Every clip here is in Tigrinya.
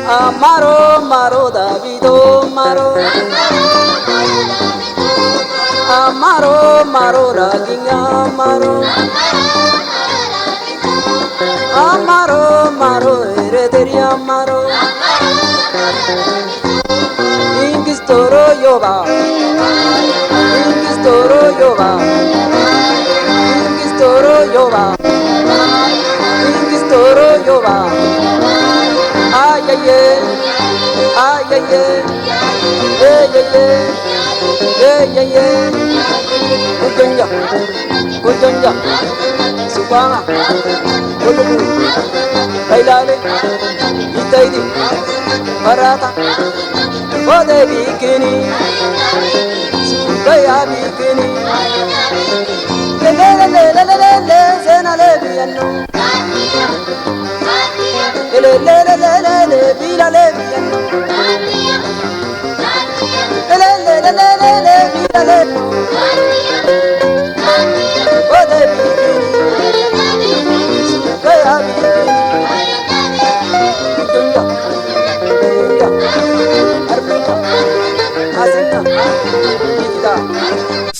Amaro, maro, Davido, maro. Amaro, maro, Ragiña, maro. Amaro, maro, Ereteria, maro. Ingistoro yoba. Ingistoro yoba. Ingistoro yoba. Ingistoro yoba. Ayeye. Ayeye. Eyeye. Eyeye. Ujenja. Ujenja. Subana. Ujenja. Bailale. Itaidi. Barata. Ode bikini. Baya bikini. Lelelelelelele. Zena lebiano.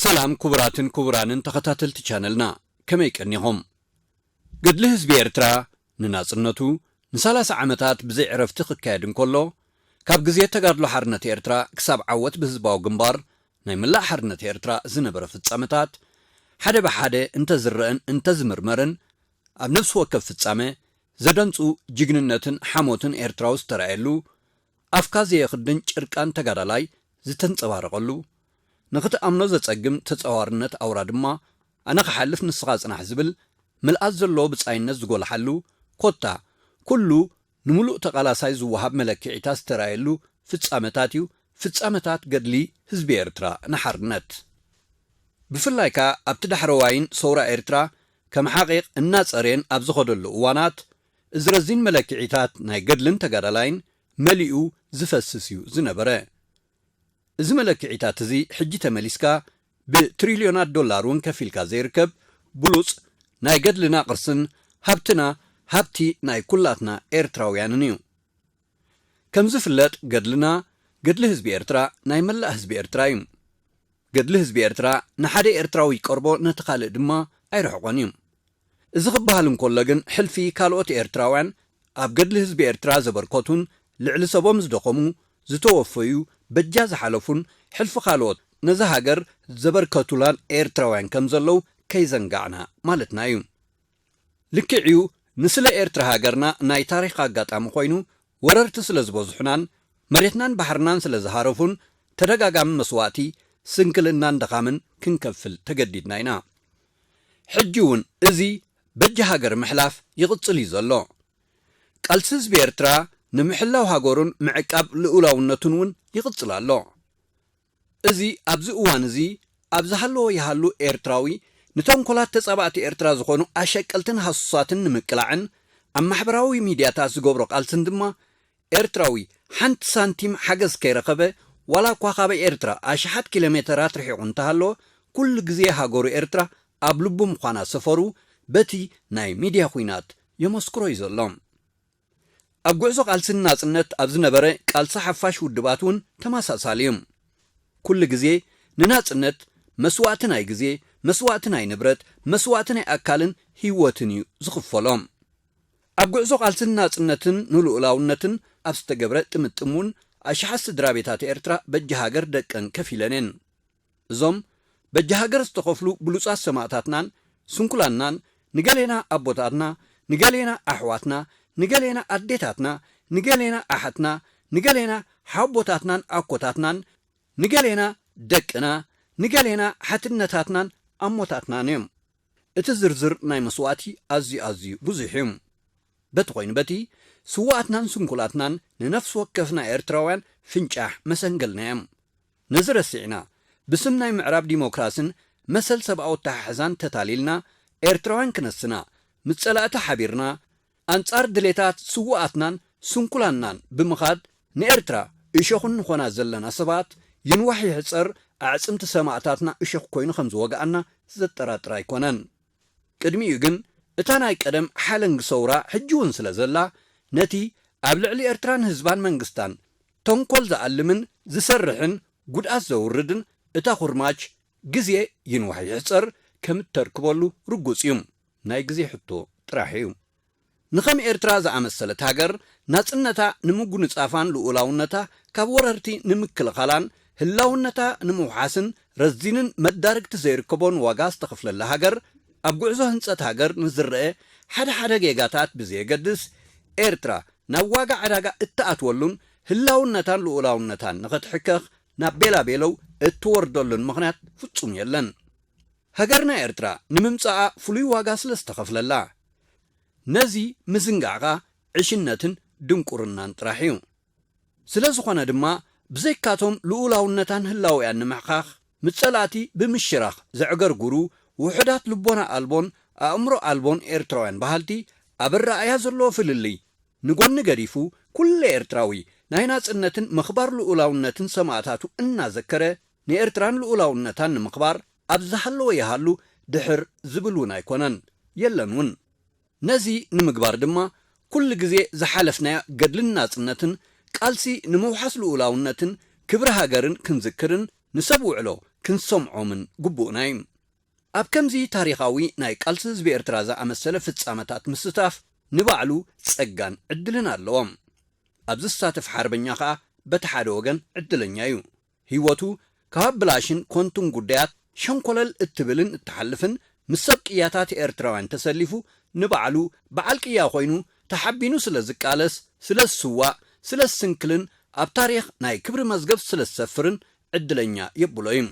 ሰላም ክቡራትን ክቡራንን ተኸታተልቲ ቻነልና፣ ከመይ ቀኒኹም? ገድሊ ህዝቢ ኤርትራ ንናጽነቱ ንሰላሳ ዓመታት ብዘይ ዕረፍቲ ክካየድ እንከሎ፣ ካብ ግዜ ተጋድሎ ሓርነት ኤርትራ ክሳብ ዓወት ብህዝባዊ ግንባር ናይ ምላእ ሓርነት ኤርትራ ዝነበረ ፍጻመታት፣ ሓደ ብሓደ እንተዝረእን እንተዝምርመርን፣ ኣብ ነፍሲ ወከፍ ፍጻመ ዘደንጹ ጅግንነትን ሓሞትን ኤርትራዊ ዝተራእየሉ፣ ኣፍካ ዘየኽድን ጭርቃን ተጋዳላይ ዝተንጸባረቐሉ፣ ንኽትኣምኖ ዘጸግም ተጻዋርነት ኣውራ ድማ፣ ኣነ ክሓልፍ ንስኻ ጽናሕ ዝብል ምልኣት ዘለዎ ብጻይነት ዝጎልሓሉ፣ ኮታ ኩሉ ንምሉእ ተቓላሳይ ዝወሃብ መለክዒታት ዝተራእየሉ ፍጻመታት እዩ፣ ፍጻመታት ገድሊ ህዝቢ ኤርትራ ንሓርነት። ብፍላይ ከኣ ኣብቲ ዳሕረዋይን ሰውራ ኤርትራ ከም ሓቒቕ እናጸረየን ኣብ ዝኸደሉ እዋናት፣ እዚ ረዚን መለክዒታት ናይ ገድልን ተጋዳላይን መሊኡ ዝፈስስ እዩ ዝነበረ። እዚ መለክዒታት እዚ ሕጂ ተመሊስካ ብትሪልዮናት ዶላር እውን ከፊልካ ዘይርከብ ብሉጽ ናይ ገድልና ቅርስን ሃብትና፣ ሃብቲ ናይ ኩላትና ኤርትራውያንን እዩ። ከም ዝፍለጥ ገድልና፣ ገድሊ ህዝቢ ኤርትራ ናይ መላእ ህዝቢ ኤርትራ እዩ። ገድሊ ህዝቢ ኤርትራ ንሓደ ኤርትራዊ ይቀርቦ፣ ነቲ ካልእ ድማ ኣይርሕቆን እዩ። እዚ ክበሃል እንከሎ ግን፣ ሕልፊ ካልኦት ኤርትራውያን ኣብ ገድሊ ህዝቢ ኤርትራ ዘበርከቱን ልዕሊ ሰቦም ዝደኸሙ፣ ዝተወፈዩ፣ በጃ ዝሓለፉን፣ ሕልፊ ካልኦት ነዛ ሃገር ዘበርከቱላን ኤርትራውያን ከም ዘለዉ ከይዘንጋዕና ማለትና እዩ። ልክዕ እዩ፣ ንስለ ኤርትራ ሃገርና ናይ ታሪኽ ኣጋጣሚ ኮይኑ፣ ወረርቲ ስለ ዝበዝሑናን መሬትናን ባሕርናን ስለ ዝሃረፉን፣ ተደጋጋሚ መስዋእቲ፣ ስንክልናን ድኻምን ክንከፍል ተገዲድና ኢና። ሕጂ እውን እዚ በጃ ሃገር ምሕላፍ ይቕጽል እዩ ዘሎ። ቃልሲ ህዝቢ ኤርትራ ንምሕላው ሃገሩን ምዕቃብ ልኡላውነቱን እውን ይቕጽል ኣሎ። እዚ ኣብዚ እዋን እዚ ኣብ ዝሃለዎ ይሃሉ ኤርትራዊ ንተንኮላት ተጻባእቲ ኤርትራ ዝኾኑ ኣሸቀልትን ሃሱሳትን ንምቅላዕን ኣብ ማሕበራዊ ሚድያታት ዝገብሮ ቃልስን ድማ ኤርትራዊ ሓንቲ ሳንቲም ሓገዝ ከይረኸበ ዋላ እኳ ካብ ኤርትራ ኣሽሓት ኪሎ ሜተራት ርሒቑ እንተሃለወ ኩሉ ግዜ ሃገሩ ኤርትራ ኣብ ልቡ ምዃና ሰፈሩ በቲ ናይ ሚድያ ኹናት የመስክሮ እዩ ዘሎ። ኣብ ጉዕዞ ቃልሲ ንናጽነት ኣብ ዝነበረ ቃልሲ ሓፋሽ ውድባት እውን ተመሳሳሊ እዩ። ኩሉ ግዜ ንናጽነት መስዋእቲ ናይ ግዜ፣ መስዋእቲ ናይ ንብረት፣ መስዋእቲ ናይ ኣካልን ህይወትን እዩ ዝኽፈሎ። ኣብ ጉዕዞ ቃልሲ ንናጽነትን ንልኡላውነትን ኣብ ዝተገብረ ጥምጥም እውን ኣሽሓት ስድራ ቤታት ኤርትራ በጃ ሃገር ደቀን ከፊለን እየን። እዞም በጃ ሃገር ዝተኸፍሉ ብሉጻት ሰማእታትናን ስንኩላንናን ንገሌና ኣቦታትና፣ ንገሌና ኣሕዋትና፣ ንገሌና ኣዴታትና፣ ንገሌና ኣሓትና፣ ንገሌና ሓቦታትናን ኣኮታትናን፣ ንገሌና ደቅና፣ ንገሌና ሓትነታትናን ኣሞታትናን እዮም። እቲ ዝርዝር ናይ መስዋእቲ ኣዝዩ ኣዝዩ ብዙሕ እዩ። በቲ ኮይኑ በቲ፣ ስዉኣትናን ስንኩላትናን ንነፍሲ ወከፍና ኤርትራውያን ፍንጫሕ መሰንገልና እዮም። ነዚ ረሲዕና፣ ብስም ናይ ምዕራብ ዲሞክራስን መሰል ሰብኣዊ ኣተሓሕዛን ተታሊልና፣ ኤርትራውያን ክነስና፣ ምስ ጸላእቲ ሓቢርና፣ ኣንጻር ድሌታት ስዉኣትናን ስንኩላንናን ብምኻድ፣ ንኤርትራ እሾኽ እንኾና ዘለና ሰባት፣ ይንዋሕ ይሕጸር ኣዕጽምቲ ሰማእታትና እሾኽ ኮይኑ ከም ዝወግኣና ዘጠራጥር ኣይኮነን። ቅድሚኡ ግን፣ እታ ናይ ቀደም ሓለንጊ ሰውራ ሕጂ እውን ስለ ዘላ፣ ነቲ ኣብ ልዕሊ ኤርትራን ህዝባን መንግስታን ተንኮል ዝኣልምን ዝሰርሕን ጉድኣት ዘውርድን እታ ኩርማጅ ግዜ ይንዋሕ ይሕጸር ከም እተርክበሉ ርጉጽ እዩ። ናይ ግዜ ሕቶ ጥራሕ እዩ። ንኸም ኤርትራ ዝኣመሰለት ሃገር ናጽነታ ንምጉንጻፋን ልኡላውነታ ካብ ወረርቲ ንምክልኻላን ህላውነታ ንምውሓስን ረዚንን መዳርግቲ ዘይርከቦን ዋጋ ዝተኸፍለላ ሃገር፣ ኣብ ጉዕዞ ህንጸት ሃገር ንዝረአ ሓደ ሓደ ጌጋታት ብዘየገድስ፣ ኤርትራ ናብ ዋጋ ዕዳጋ እትኣትወሉን ህላውነታን ልኡላውነታን ንኸትሕከኽ ናብ ቤላቤለው እትወርደሉን ምኽንያት ፍጹም የለን። ሃገርና ኤርትራ ንምምጻኣ ፍሉይ ዋጋ ስለ ዝተኸፍለላ፣ ነዚ ምዝንጋዕኻ ዕሽነትን ድንቁርናን ጥራሕ እዩ። ስለ ዝኾነ ድማ፣ ብዘይካቶም ልኡላውነታን ህላውያን ንምሕኻኽ፣ ምስ ጸላእቲ ብምሽራኽ ዘዕገርጉሩ ውሑዳት ልቦና ኣልቦን ኣእምሮ ኣልቦን ኤርትራውያን በሃልቲ፣ ኣብ ኣረኣእያ ዘለዎ ፍልልይ ንጎኒ ገዲፉ፣ ኩሉ ኤርትራዊ ናይ ናጽነትን ምኽባር ልኡላውነትን ሰማእታቱ እናዘከረ፣ ንኤርትራን ልኡላውነታን ንምኽባር ኣብ ዝሃለወ ይሃሉ ድሕር ዝብል እውን ኣይኮነን፣ የለን እውን። ነዚ ንምግባር ድማ፣ ኩሉ ግዜ ዝሓለፍናዮ ገድልን ናጽነትን፣ ቃልሲ ንምውሓስ ልኡላውነትን ክብሪ ሃገርን ክንዝክርን ንሰብ ውዕሎ ክንሰምዖምን ግቡእና እዩ። ኣብ ከምዚ ታሪኻዊ ናይ ቃልሲ ህዝቢ ኤርትራ ዝኣመሰለ ፍጻመታት ምስታፍ ንባዕሉ ጸጋን ዕድልን ኣለዎ። ኣብ ዝሳተፍ ሓርበኛ ኸኣ በቲ ሓደ ወገን ዕድለኛ እዩ። ህይወቱ ካብ ብላሽን ኮንቱን ጉዳያት ሸንኮለል እትብልን እትሓልፍን፣ ምስ ሰብ ቅያታት ኤርትራውያን ተሰሊፉ፣ ንባዕሉ በዓል ቅያ ኮይኑ ተሓቢኑ ስለ ዝቃለስ፣ ስለ ዝስዋእ፣ ስለ ዝስንክልን ኣብ ታሪኽ ናይ ክብሪ መዝገብ ስለ ዝሰፍርን ዕድለኛ የብሎ እዩ።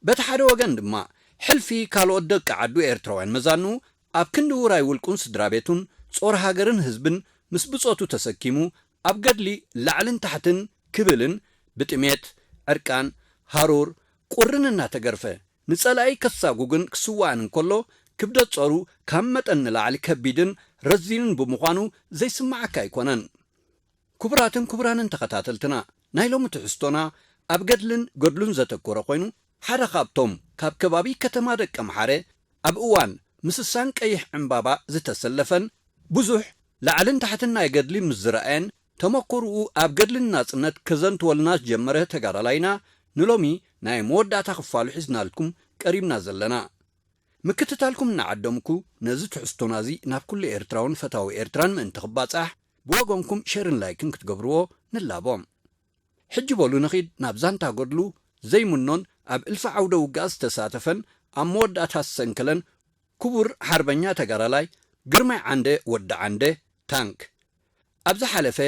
በቲ ሓደ ወገን ድማ፣ ሕልፊ ካልኦት ደቂ ዓዱ ኤርትራውያን መዛኑ ኣብ ክንዲ ውራይ ውልቁን ስድራ ቤቱን፣ ጾር ሃገርን ህዝብን ምስ ብጾቱ ተሰኪሙ፣ ኣብ ገድሊ ላዕልን ታሕትን ክብልን፣ ብጥሜት፣ ዕርቃን፣ ሃሩር፣ ቁርን እናተገርፈ፣ ንጸላኢ ከሳጉግን ክስዋእን እንከሎ፣ ክብደት ጾሩ ካብ መጠን ንላዕሊ ከቢድን ረዚንን ብምዃኑ ዘይስምዓካ ኣይኮነን። ክቡራትን ክቡራንን ተኸታተልትና፣ ናይ ሎሚ ትሕዝቶና ኣብ ገድልን ገድሉን ዘተኮረ ኮይኑ፣ ሓደ ካብቶም ካብ ከባቢ ከተማ ደቀምሓረ ኣብ እዋን ምስሳን ቀይሕ ዕምባባ ዝተሰለፈን ብዙሕ ላዕልን ታሕትን ናይ ገድሊ ምስ ዝረኣየን፣ ተመክሮኡ ኣብ ገድልን ናጽነት ከዘንትወልና ዝጀመረ ተጋዳላይና፣ ንሎሚ ናይ መወዳእታ ክፋሉ ሒዝናልኩም ቀሪብና ዘለና። ምክትታልኩም እናዓደምኩ፣ ነዚ ትሕዝቶና እዚ ናብ ኩሉ ኤርትራውን ፈታዊ ኤርትራን ምእንቲ ክባጻሕ፣ ብወገንኩም ሸርን ላይክን ክትገብርዎ ንላቦ። ሕጂ በሉ ንኺድ ናብ ዛንታ ገድሉ ዘይምኖን ኣብ እልፊ ዓውደ ውግኣት ዝተሳተፈን ኣብ መወዳእታ ዝሰንከለን ክቡር ሓርበኛ ተጋዳላይ ግርማይ ዓንደ ወዲ ዓንደ ታንክ። ኣብ ዝሓለፈ፣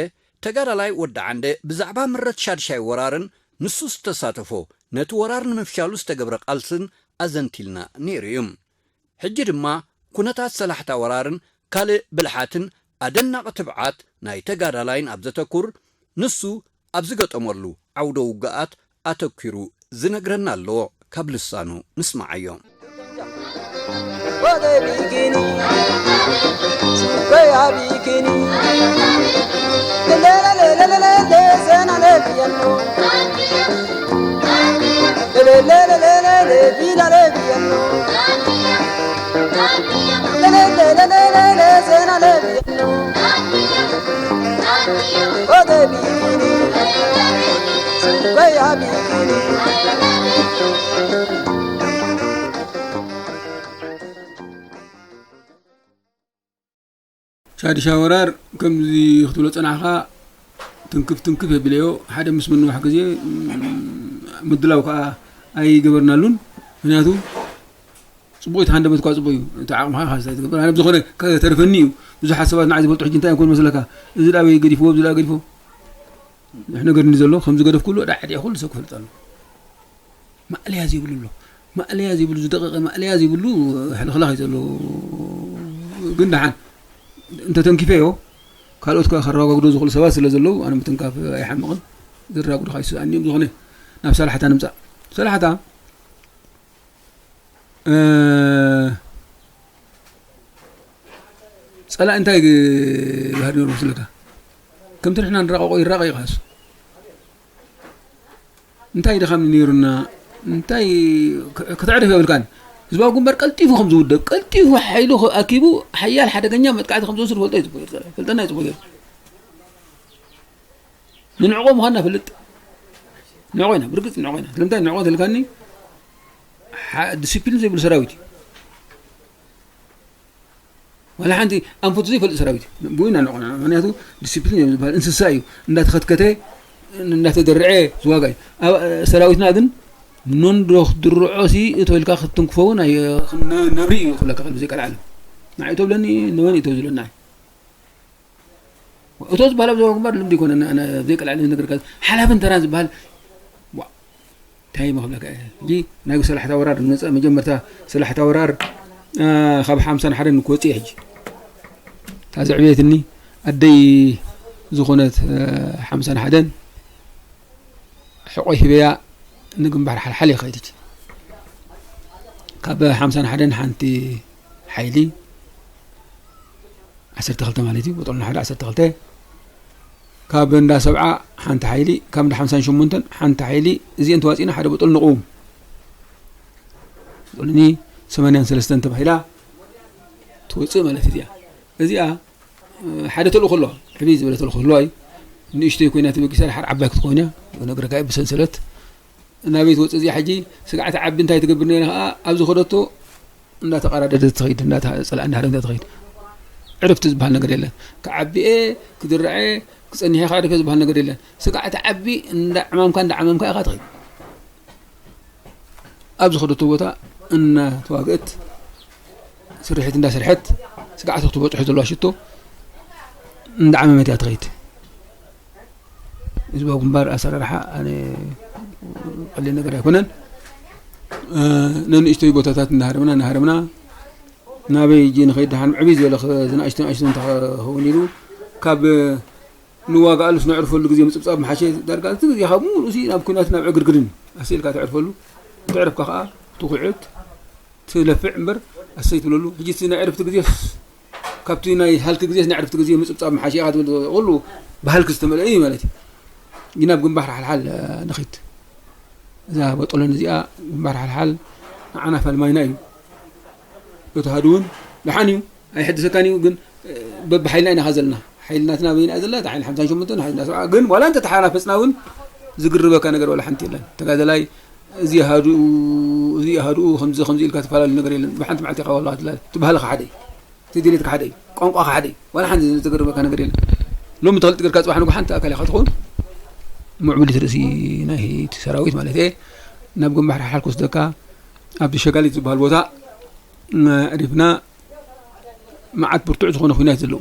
ተጋዳላይ ወዲ ዓንደ ብዛዕባ ምረት ሻድሻይ ወራርን ንሱ ዝተሳተፎ ነቲ ወራር ንምፍሻሉ ዝተገብረ ቃልስን ኣዘንቲልና ነይሩ እዩ። ሕጂ ድማ ኩነታት ሰላሕታ ወራርን ካልእ ብልሓትን ኣደናቒ ትብዓት ናይ ተጋዳላይን ኣብ ዘተኩር፣ ንሱ ኣብ ዝገጠመሉ ዓውደ ውግኣት ኣተኲሩ ዝነግረና ኣለዎ። ካብ ልሳኑ ንስምዓዮ። ሻድሻ ወራር ከምዚ ክትብሎ ጸናሕካ፣ ትንክፍ ትንክፍ የብለዮ። ሓደ ምስ ምንዋሕ ግዜ፣ ም፣ ምድላው ከኣ ኣይገበርናሉን። ምክንያቱ ጽቡቕ እዩ፣ እቲ ሃንደበት እኳ ጽቡቕ እዩ። እቲ ዓቕምኻ ካስታይ ትገብር። ኣነ ብዝኾነ ከተርፈኒ እዩ። ብዙሓት ሰባት ንዓይ ዝበልጡ ሕጂ እንታይ እዮም ክብሉ መስለካ? እዚ ደኣ ኣበይ ገዲፍዎ፣ እዚ ደኣ ገዲፍዎ። ብዙሕ ነገር እንዲ ዘሎ፣ ከምዚ ገደፍኩሉ፣ ደዓ ዕድየ ኩሉ ሰብ ክፈልጥ ኣሎ። ማእለያ ዘይብሉ ኣሎ። ማእለያ ዘይብሉ፣ ዝደቐቐ ማእለያ ዘይብሉ ሕልኽላኽ እዩ ዘሎ። ግን ደሓን እንተተንኪፈዮ፣ ካልኦት ከ ከራጓግዶ ዝኽእሉ ሰባት ስለ ዘለዉ፣ ኣነ ምትንካፍ ኣይሓምቕን። ዝራጉዱ ከይስኣኒ እዮም። ዝኾነ ናብ ሰላሕታ ንምጻእ። ሰላሕታ፣ እ፣ ጸላኢ እንታይ ግ-፣ ባህሪ ነይሩ መስለካ? ከምቲ ንሕና ንራቐቖ ይራቐቕ እዩ ኻሱ። እንታይ ድኻም ነይሩና? እንታይ ክ-፣ ከተዕርፍ የብልካን። ህዝባዊ ግንባር ቀልጢፉ ከም ዝውደብ፣ ቀልጢፉ ሓይሉ ኸ-፣ ኣኪቡ ሓያል ሓደገኛ መጥቃዕቲ ከም ዝወስድ ፈልጦ እዩ ጽቡቕ ገይሩ። ፈልጠና እዩ ጽቡቕ ገይሩ። ንንዕቆ ምዃንና ፈልጥ። ንዕቆ ኢና፣ ብርግጽ ንዕቆ ኢና። ስለምንታይ ንዕቆ ተልካኒ? ሓ-፣ ዲሲፕሊን ዘይብሉ ሰራዊት እዩ። ዋላ ሓንቲ ኣንፈቱ ዘይፈልጥ ሰራዊት እዩ። ብኡ ኢና ንዕቆ ንዕቆ። ምኽንያቱ ዲሲፕሊን እዩ ዝበሃል እንስሳ እዩ። እንዳተኸትከተ፣ እንዳተደርዐ ዝዋጋ እዩ። ኣብ፣ ሰራዊትና ግን ኖንዶ ክትድርዖ ሲ እቶ ኢልካ ክትንክፎ እውን ኣየ-፣ ነ-፣ ነብሪ እዩ ክብለካ ከሎ ብዘይቃል ዓለም። ንዓይ እቶ ብለኒ፣ ንመን እዩ እቶ ዝብለኒ? እቶ ዝበሃል ኣብ ዞባ ግንባር ልምዲ ይኮነና፣ ኣነ ዘይቀልዓለ ዝነገርካ፣ ሓላፍን ተራን ዝበሃል፣ ዋ፣ እንታይ እሞ ክብለካ እየ? ሕጂ ናይ ሰላሕታ ወራር ንመጽእ፣ መጀመርታ ሰላሕታ ወራር፣ እ፣ ካብ ሓምሳን ሓደን ክወጽእ እየ ሕጂ። እታ ዘዕበየትኒ ኣደይ ዝኾነት፣ እ፣ ሓምሳን ሓደን ሕቆይ ሂበያ ንግንባር ሓልሓል እየ ከይድ። ካብ ሓምሳን ሓደን ሓንቲ ሓይሊ፣ ዓሰርተ ክልተ ማለት እዩ፣ ቦጦል ንሓደ ዓሰርተ ክልተ፣ ካብ እንዳ ሰብዓ ሓንቲ ሓይሊ፣ ካብ እንዳ ሓምሳን ሸሞንተን ሓንቲ ሓይሊ፣ እዚአን ተዋፂእና ሓደ ቦጦል ንቕውም። ቦጦልኒ ሰማንያን ሰለስተን ተባሂላ ትወፅእ ማለት እያ። እዚኣ፣ እ፣ ሓደ ተልእኾ ኣለዋ፣ ዕብይ ዝበለ ተልእኾ ኣለዋ እዩ። ንእሽተይ ኮይና ተበጊሳ፣ ድሓር ዓባይ ክትኮን እያ። ነግረካ እዩ ብሰንሰለት ናበይ ትወፅእ እዚኣ ሕጂ? ስግዓት ዓቢ እንታይ ትገብር ነይራ ኸዓ፣ ኣብ ዝኸደቶ እንዳተቐራደደት ትኸይድ፣ እንዳተ-፣ ጸላእ እንዳሃደመት ትኸይድ። ዕርፍቲ ዝበሃል ነገር የለን። ክዓቢ እየ፣ ክድራዕ እየ፣ ክጸንሕ እየ፣ ከዕርፍ እየ ዝበሃል ነገር የለን። ስግዓት ዓቢ እንዳ ዕማምካ፣ እንዳ ዓመምካ ኢኻ ትኸይድ። ኣብ ዝኸደቶ ቦታ እናተዋግአት፣ ስርሒት እንዳሰርሐት፣ ስግዓት ክትበጽሖ ዘለዋ ሽቶ እንዳዓመመት እያ ትኸይድ። ህዝባዊ ግንባር ኣሰራርሓ ኣነ ቀሊል ነገር ኣይኮነን። እ፣ ነንእሽተይ ቦታታት እናሃረምና፣ እናሃረምና፣ ናበይ እጂ ንኸይድ ደሓን ዕብይ ዝበለ ኸ-፣ ዝናእሽተን ኣሽተን እንተኸውን ኢሉ፣ ካብ ንዋጋኣሉስ ነዕርፈሉ ግዜ ምጽብጻብ ምሓሸ። ዳርጋ እቲ ግዜ ካብ ሙሉእ ሲ ናብ ኲናት ናብ ዕግርግርን ኣስኢልካ ተዕርፈሉ። ተዕርፍካ ከኣ ትኹዕት ትለፍዕ እምበር ኣሰይ ትብለሉ። ሕጂ እቲ ናይ ዕርፍቲ ግዜስ ካብቲ ናይ ሃልኪ ግዜስ ናይ ዕርፍቲ ግዜ ምጽብጻብ ምሓሸ ኢኻ ትብል። ኩሉ ብሃልኪ ዝተመልአ እዩ ማለት እዩ። ግን ኣብ ግንባር ሓልሓል፣ እ፣ ንኺድ። እዛ በጦሎን እዚኣ ግንባር ሓልሓል ንዓና ፋልማይና እዩ። እቲ ሃዱ እውን ደሓን እዩ፣ ኣይሕድሰካን እዩ። ግን፣ እ፣ በብሓይልና ኢና ኻ ዘለና። ሓይሊ ናትና በይና እያ ዘላ፣ እታ ሓይሊ ሓምሳን ሸሞንተን፣ ሓይሊ ናስብዓ። ግን ዋላ እንተ ተሓናፈጽና እውን ዝግርበካ ነገር ዋላ ሓንቲ የለን። ተጋደላይ እዚ ኣሃዱኡ፣ እዚ ኣሃዱኡ ከምዚ፣ ከምዚ ኢልካ ትፈላለ ነገር የለን። ብሓንቲ መዓልቲ ኢኻ ዋላ ትላ-፣ ትባህልኻ ሓደ እዩ። እቲ ድሌትካ ሓደ እዩ። ቋንቋኻ ሓደ እዩ። ዋላ ሓንቲ ዘገርመካ ነገር የለን። ሎሚ ተኽልጥ ገርካ ጽባሕ ንግሆ ሓንቲ ኣካል ኢኻ ትኸውን። ምዕቡሊት ርእሲ ናይ እቲ ሰራዊት ማለት እየ። ናብ ግንባር ሓሓል ክወስደካ፣ ኣብዚ ሸጋሊት ዝበሃል ቦታ፣ እ፣ ዕሪፍና፣ መዓት ብርቱዕ ዝኾነ ኲናት ዘለዎ።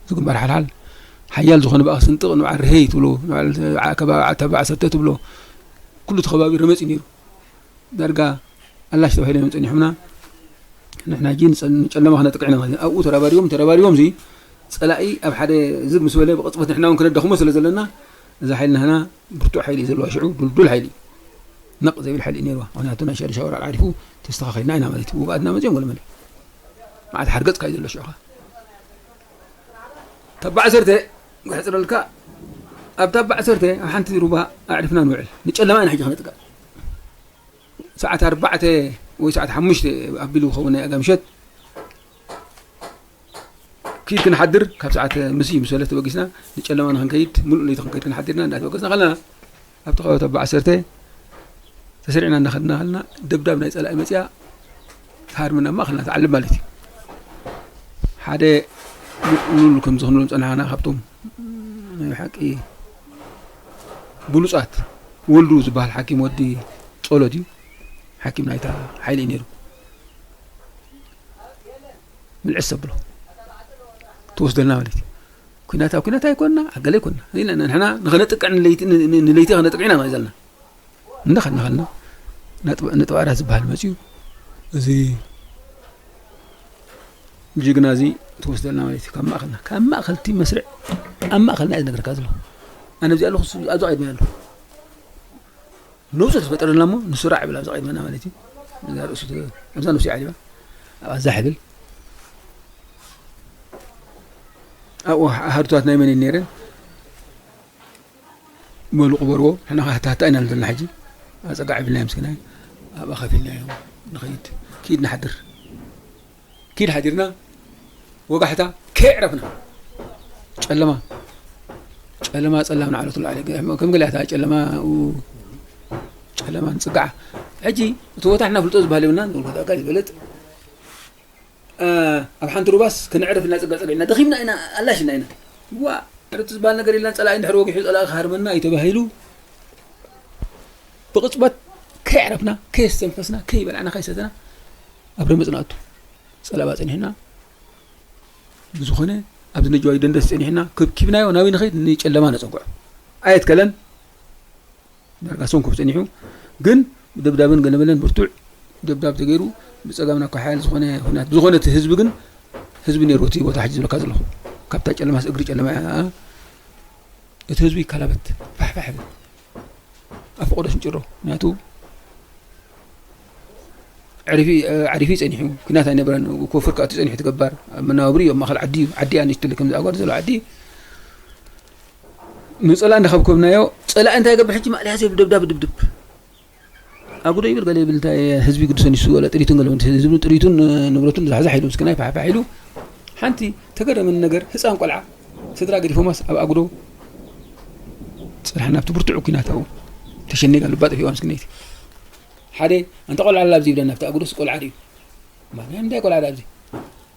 እዚ ግንባር ሓልሓል ሓያል ዝኾነ ብኣኽ ስንጥቕ፣ ንብዓ ርሄይ ትብሎ፣ ንብዓ ከባቢ ዓተባ ዓሰርተ ትብሎ፣ ኩሉ እቲ ከባቢ ረመጽ እዩ ነይሩ። ዳርጋ ኣላሽ ተባሂሎም እዮም ጸኒሖምና። ንሕና ሕጂ ንጸ-፣ ንጨለማ ክነጥቅዕ ኢና ማለት እዩ። ኣብኡ ተራባሪቦም፣ ተራባሪቦም እዚ ጸላኢ ኣብ ሓደ ዝግ ምስ በለ ብቕጽበት ንሕና እውን ክነዳኽሞ ስለ ዘለና፣ እዛ ሓይሊ ናህና ብርቱዕ ሓይሊ እዩ ዘለዋ። ሽዑ ዱልዱል ሓይሊ እዩ። ነቕ ዘይብል ሓይሊ እዩ ነይርዋ። ምኽንያቱ ናይ ሻድሻ ወራር ዓሪፉ ተስተኻኺልና ኢና ማለት እዩ። ውግኣትና መጺኦም ገለ መለ። መዓት ሓርገጽካ እዩ ዘሎ ሽዑ ኸኣ። ተባ ዓሰርተ ክሕጽረልካ፣ ኣብ ተባ ዓሰርተ ኣብ ሓንቲ ሩባ ኣዕሪፍና ንውዕል። ንጨለማ ኢና ሕጂ ክነጥቅዕ። ሰዓት ኣርባዕተ ወይ ሰዓት ሓሙሽተ ኣቢሉ ክኸውን ናይ ኣጋ ምሸት ኪድ ክንሓድር፣ ካብ ሰዓት ምስ እዩ ምስ በለ ተበጊስና፣ ንጨለማ ንኽንከይድ፣ ሙሉእ ለይቲ ክንከይድ ክንሓድርና እንዳተበገስና ከለና፣ ኣብቲ ከባቢ ተባ ዓሰርተ ተሰሪዕና እንዳኸድና ከለና፣ ደብዳብ ናይ ጸላኢ መጽያ፣ ትሃርምና ኣብ ማእኸልና ትዓልብ ማለት እዩ። ሓደ ሉል ከምዚ ክንብሎም ጸናሕና፣ ካብቶም ናይ ብሓቂ ብሉጻት፣ ወልዱ ዝበሃል ሓኪም ወዲ ጸሎት እዩ። ሓኪም ናይታ ሓይሊ እዩ ነይሩ። ምልዕስ ዘብሎ ትወስደልና ማለት እዩ። ኲናት ኣብ ኲናት ኣይኮንና፣ ኣገለ ኣይኮንና። ኢልና ንሕና ንኸነጥቅዕ ንለይቲ፣ ን-፣ ን-፣ ንለይቲ ኸነጥቅዕ ኢና ማለት ዘለና። እንዳኸድና ኸድና ነጥብ-፣ ነጥብ ኣራት ዝበሃል መፅዩ። እዚ ጅግና እዚ ትወስደልና ማለት እዩ። ካብ ማእኸልና፣ ካብ ማእኸል እቲ መስርዕ፣ ኣብ ማእኸልና እዩ ዝነግረካ ዘሎ። ኣነ ኣብዚ ኣለኹ፣ እሱ ኣብዛ ቀድመ ኣሎ። ነብሱ ተፈጠረልና እሞ ንሱ ራዕ ይብል ኣብዛ ቀድመና ማለት እዩ። እዛ ርእሱ ተ-፣ ኣብዛ ነብሱ ይዓሊባ። ኣብዛ ይብል። ኣብኡ ኣሃዱታት ናይ መን እየን ነይረን? በሉ ቅበርዎ። ንሕና ኸዓ ሃታ ሃታ ኢና ዘለና ሕጂ። ኣፀጋዕ ይብልና ምስኪናይ። ኣብኣ ከፊልናዮ ንኸይድ። ኪድ ንሓድር። ኪድ ሓዲርና ወጋሕታ ከየዕረፍና። ጨለማ። ጸለማ ጸላም ንዓለቱ ላዕሊ። ከም ገለ እታ ጨለማ፣ ኡ፣ ጨለማ ንጽግዓ። ሕጂ እቲ ቦታ ንሕና ፍልጦ ዝበሃል የብልናን፣ ንብሎ ኣካል ይበልጥ። እ፣ ኣብ ሓንቲ ሩባስ ከነዕርፍ ኢልና ጸጋ ጸጋ ኢልና ደኺምና ኢና፣ ኣላሽና ኢና። ዋ፣ ዕርፍቲ ዝበሃል ነገር የለን፣ ጸላኢ እንድሕር ወጊሑ ጸላኢ ክሃርመና እዩ ተባሂሉ። ብቕጽበት ከየዕረፍና፣ ከየስተንፈስና፣ ከይበላዕና፣ ከይሰተና ኣብ ረመጽ ንኣቱ። ጸለማ ጸኒሕና፣ ብዝኾነ ኣብዚ ነጀዋይ ደንደስ ጸኒሕና፣ ከብኪብናዮ ናበይ ንኸይድ? ንጨለማ ነጸግዖ። ኣየትከለን። ዳርጋ ሰንኮፍ ጸኒሑ፣ ግን ብደብዳብን ገለመለን ብርቱዕ ደብዳብ ተገይሩ፣ ብጸጋምና እኳ ሓያል ዝኾነ ኩናት፣ ብዝኾነ እቲ ህዝቢ ግን፣ ህዝቢ ነይሩ እቲ ቦታ ሕጂ ዝብለካ ዘለኹ። ካብታ ጨለማስ እግሪ ጨለማ እያ። እቲ ህዝቢ ይከላበት፣ ፋሕፋሕ ይብል። ኣብ ፈቐዶ ሽንጭሮ፣ ምክንያቱ ዕሪፊ፣ እ፣ ዓሪፊ ጸኒሑ፣ ኩናት ኣይነበረን፣ ኮፍር ከኣቱ ጸኒሑ እቲ ገባር። ኣብ መናባብሪ እዩ፣ ኣብ ማእከል ዓዲ እዩ፣ ዓዲ እያ ንእሽተለይ ከምዚ ኣጓዲ ዘሎ ዓዲ። ንጸላእ እንዳኸብከብናዮ፣ ጸላእ እንታይ ይገብር ሕጂ? ማእለያ ዘይብሉ ደብዳብ ድብድብ። ኣጉዶ ይብል፣ ገለ ይብል፣ እንታይ ህዝቢ ግድሰን ይሱ፣ ወላ ጥሪቱን ገለ፣ ህዝቢ ጥሪቱን፣ እ፣ ንብረቱን ዛሕዛሕ ኢሉ፣ ምስኪናይ ፋሕፋሕ ኢሉ። ሓንቲ ተገረመኒ ነገር፣ ህጻን ቆልዓ፣ ስድራ ገዲፎማስ ኣብ ኣጉዶ ጽንሓ ናብቲ ብርቱዕ ኩናት ኣብኡ ተሸኒጋ ልባ ጠፊእዋ ምስኪነይቲ። ሓደ፣ ኣንታ ቆልዓ ኣላ ኣብዚ ይብለና፣ ኣብቲ ኣጉዶስ ቆልዓ ድዩ? ማን፣ እንታይ ቆልዓ ኣላ ኣብዚ?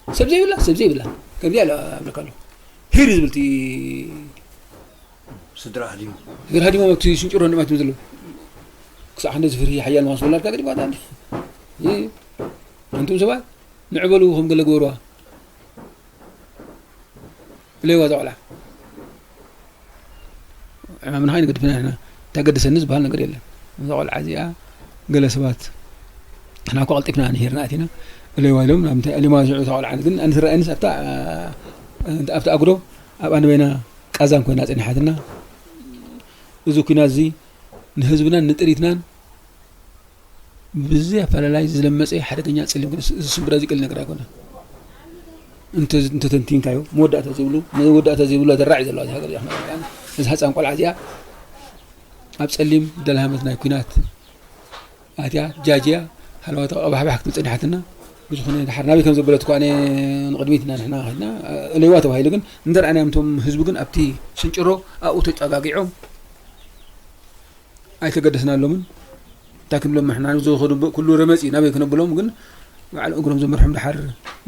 ሰብ ዘይብላ፣ ሰብ ዘይብላ። ከምዚኣ ኢላ ኣብለካ ኣለኹ። ሂር ዝብል እቲ ስድራ ሃዲሙ። ስድራ ሃዲሞም ኣብቲ ሽንጭሮ ንማት ዘለዉ። ክሳዕ ክንደዚ ፍርሂ ሓያል ምዃን ዝበላልካ ገዲፋታ ኣላ። እ፣ ኣንቱም ሰባት፣ ንዕ በሉ ከም ገለ ግበርዋ። እለይዋ እዛ ቆልዓ። ዕማምና ከይንገድፍና ንሕና። እንታይ ገደሰኒ ዝበሃል ነገር የለን። እዛ ቆልዓ እዚኣ ገለ ሰባት ንሕና እኮ ቀልጢፍና ንሄርና ኣቲና። እለይዋ ኢሎም ናብ እንታይ እለይዋ ዝዑ እታ ቆልዓ ግን ኣንትረኣየንስ ኣብታ፣ ኣብታ ኣጉዶ ኣብኣ ንበይና ቃዛን ኮይና ጸኒሓትና። እዚ ኲናት እዚ ንህዝብናን ንጥሪትናን ብዘይ ኣፈላላይ ዝለመጸ ሓደገኛ ጸሊም ግን እዚ ስምብራ እዚ ቀሊል ነገር ኣይኮነን። እንተ፣ እንተ ተንቲንካዮ፣ መወዳእታ ዘይብሉ፣ መወዳእታ ዘይብሉ ኣደራዕ እዩ ዘለዋ እዛ ሃገር እዚኣ። እዚ ህጻን ቆልዓ እዚኣ ኣብ ጸሊም ደልሃመት ናይ ኲናት ኣትያ፣ ጃጅያ፣ ሃለዋታ ቀባሕባሕ ክትብል ጸኒሓትና። ብዝኾነ፣ ድሓር ናበይ ከም ዘበለት እኳ ኣነ ንቕድሚት ኢና ንሕና ከድና፣ እለይዋ ተባሂሉ ግን፣ እንተ ረኣናዮም እቶም ህዝቢ ግን ኣብቲ ሽንጭሮ ኣብኡ ተጸጋጊዖም፣ ኣይተገደስናሎምን። እንታይ ክንብሎም ንሕና ንዝኸዱ ብ-፣ ኩሉ ረመጽ እዩ፣ ናበይ ክነብሎም ግን፣ ባዕሉ እግሮም ዘመርሖም ድሓር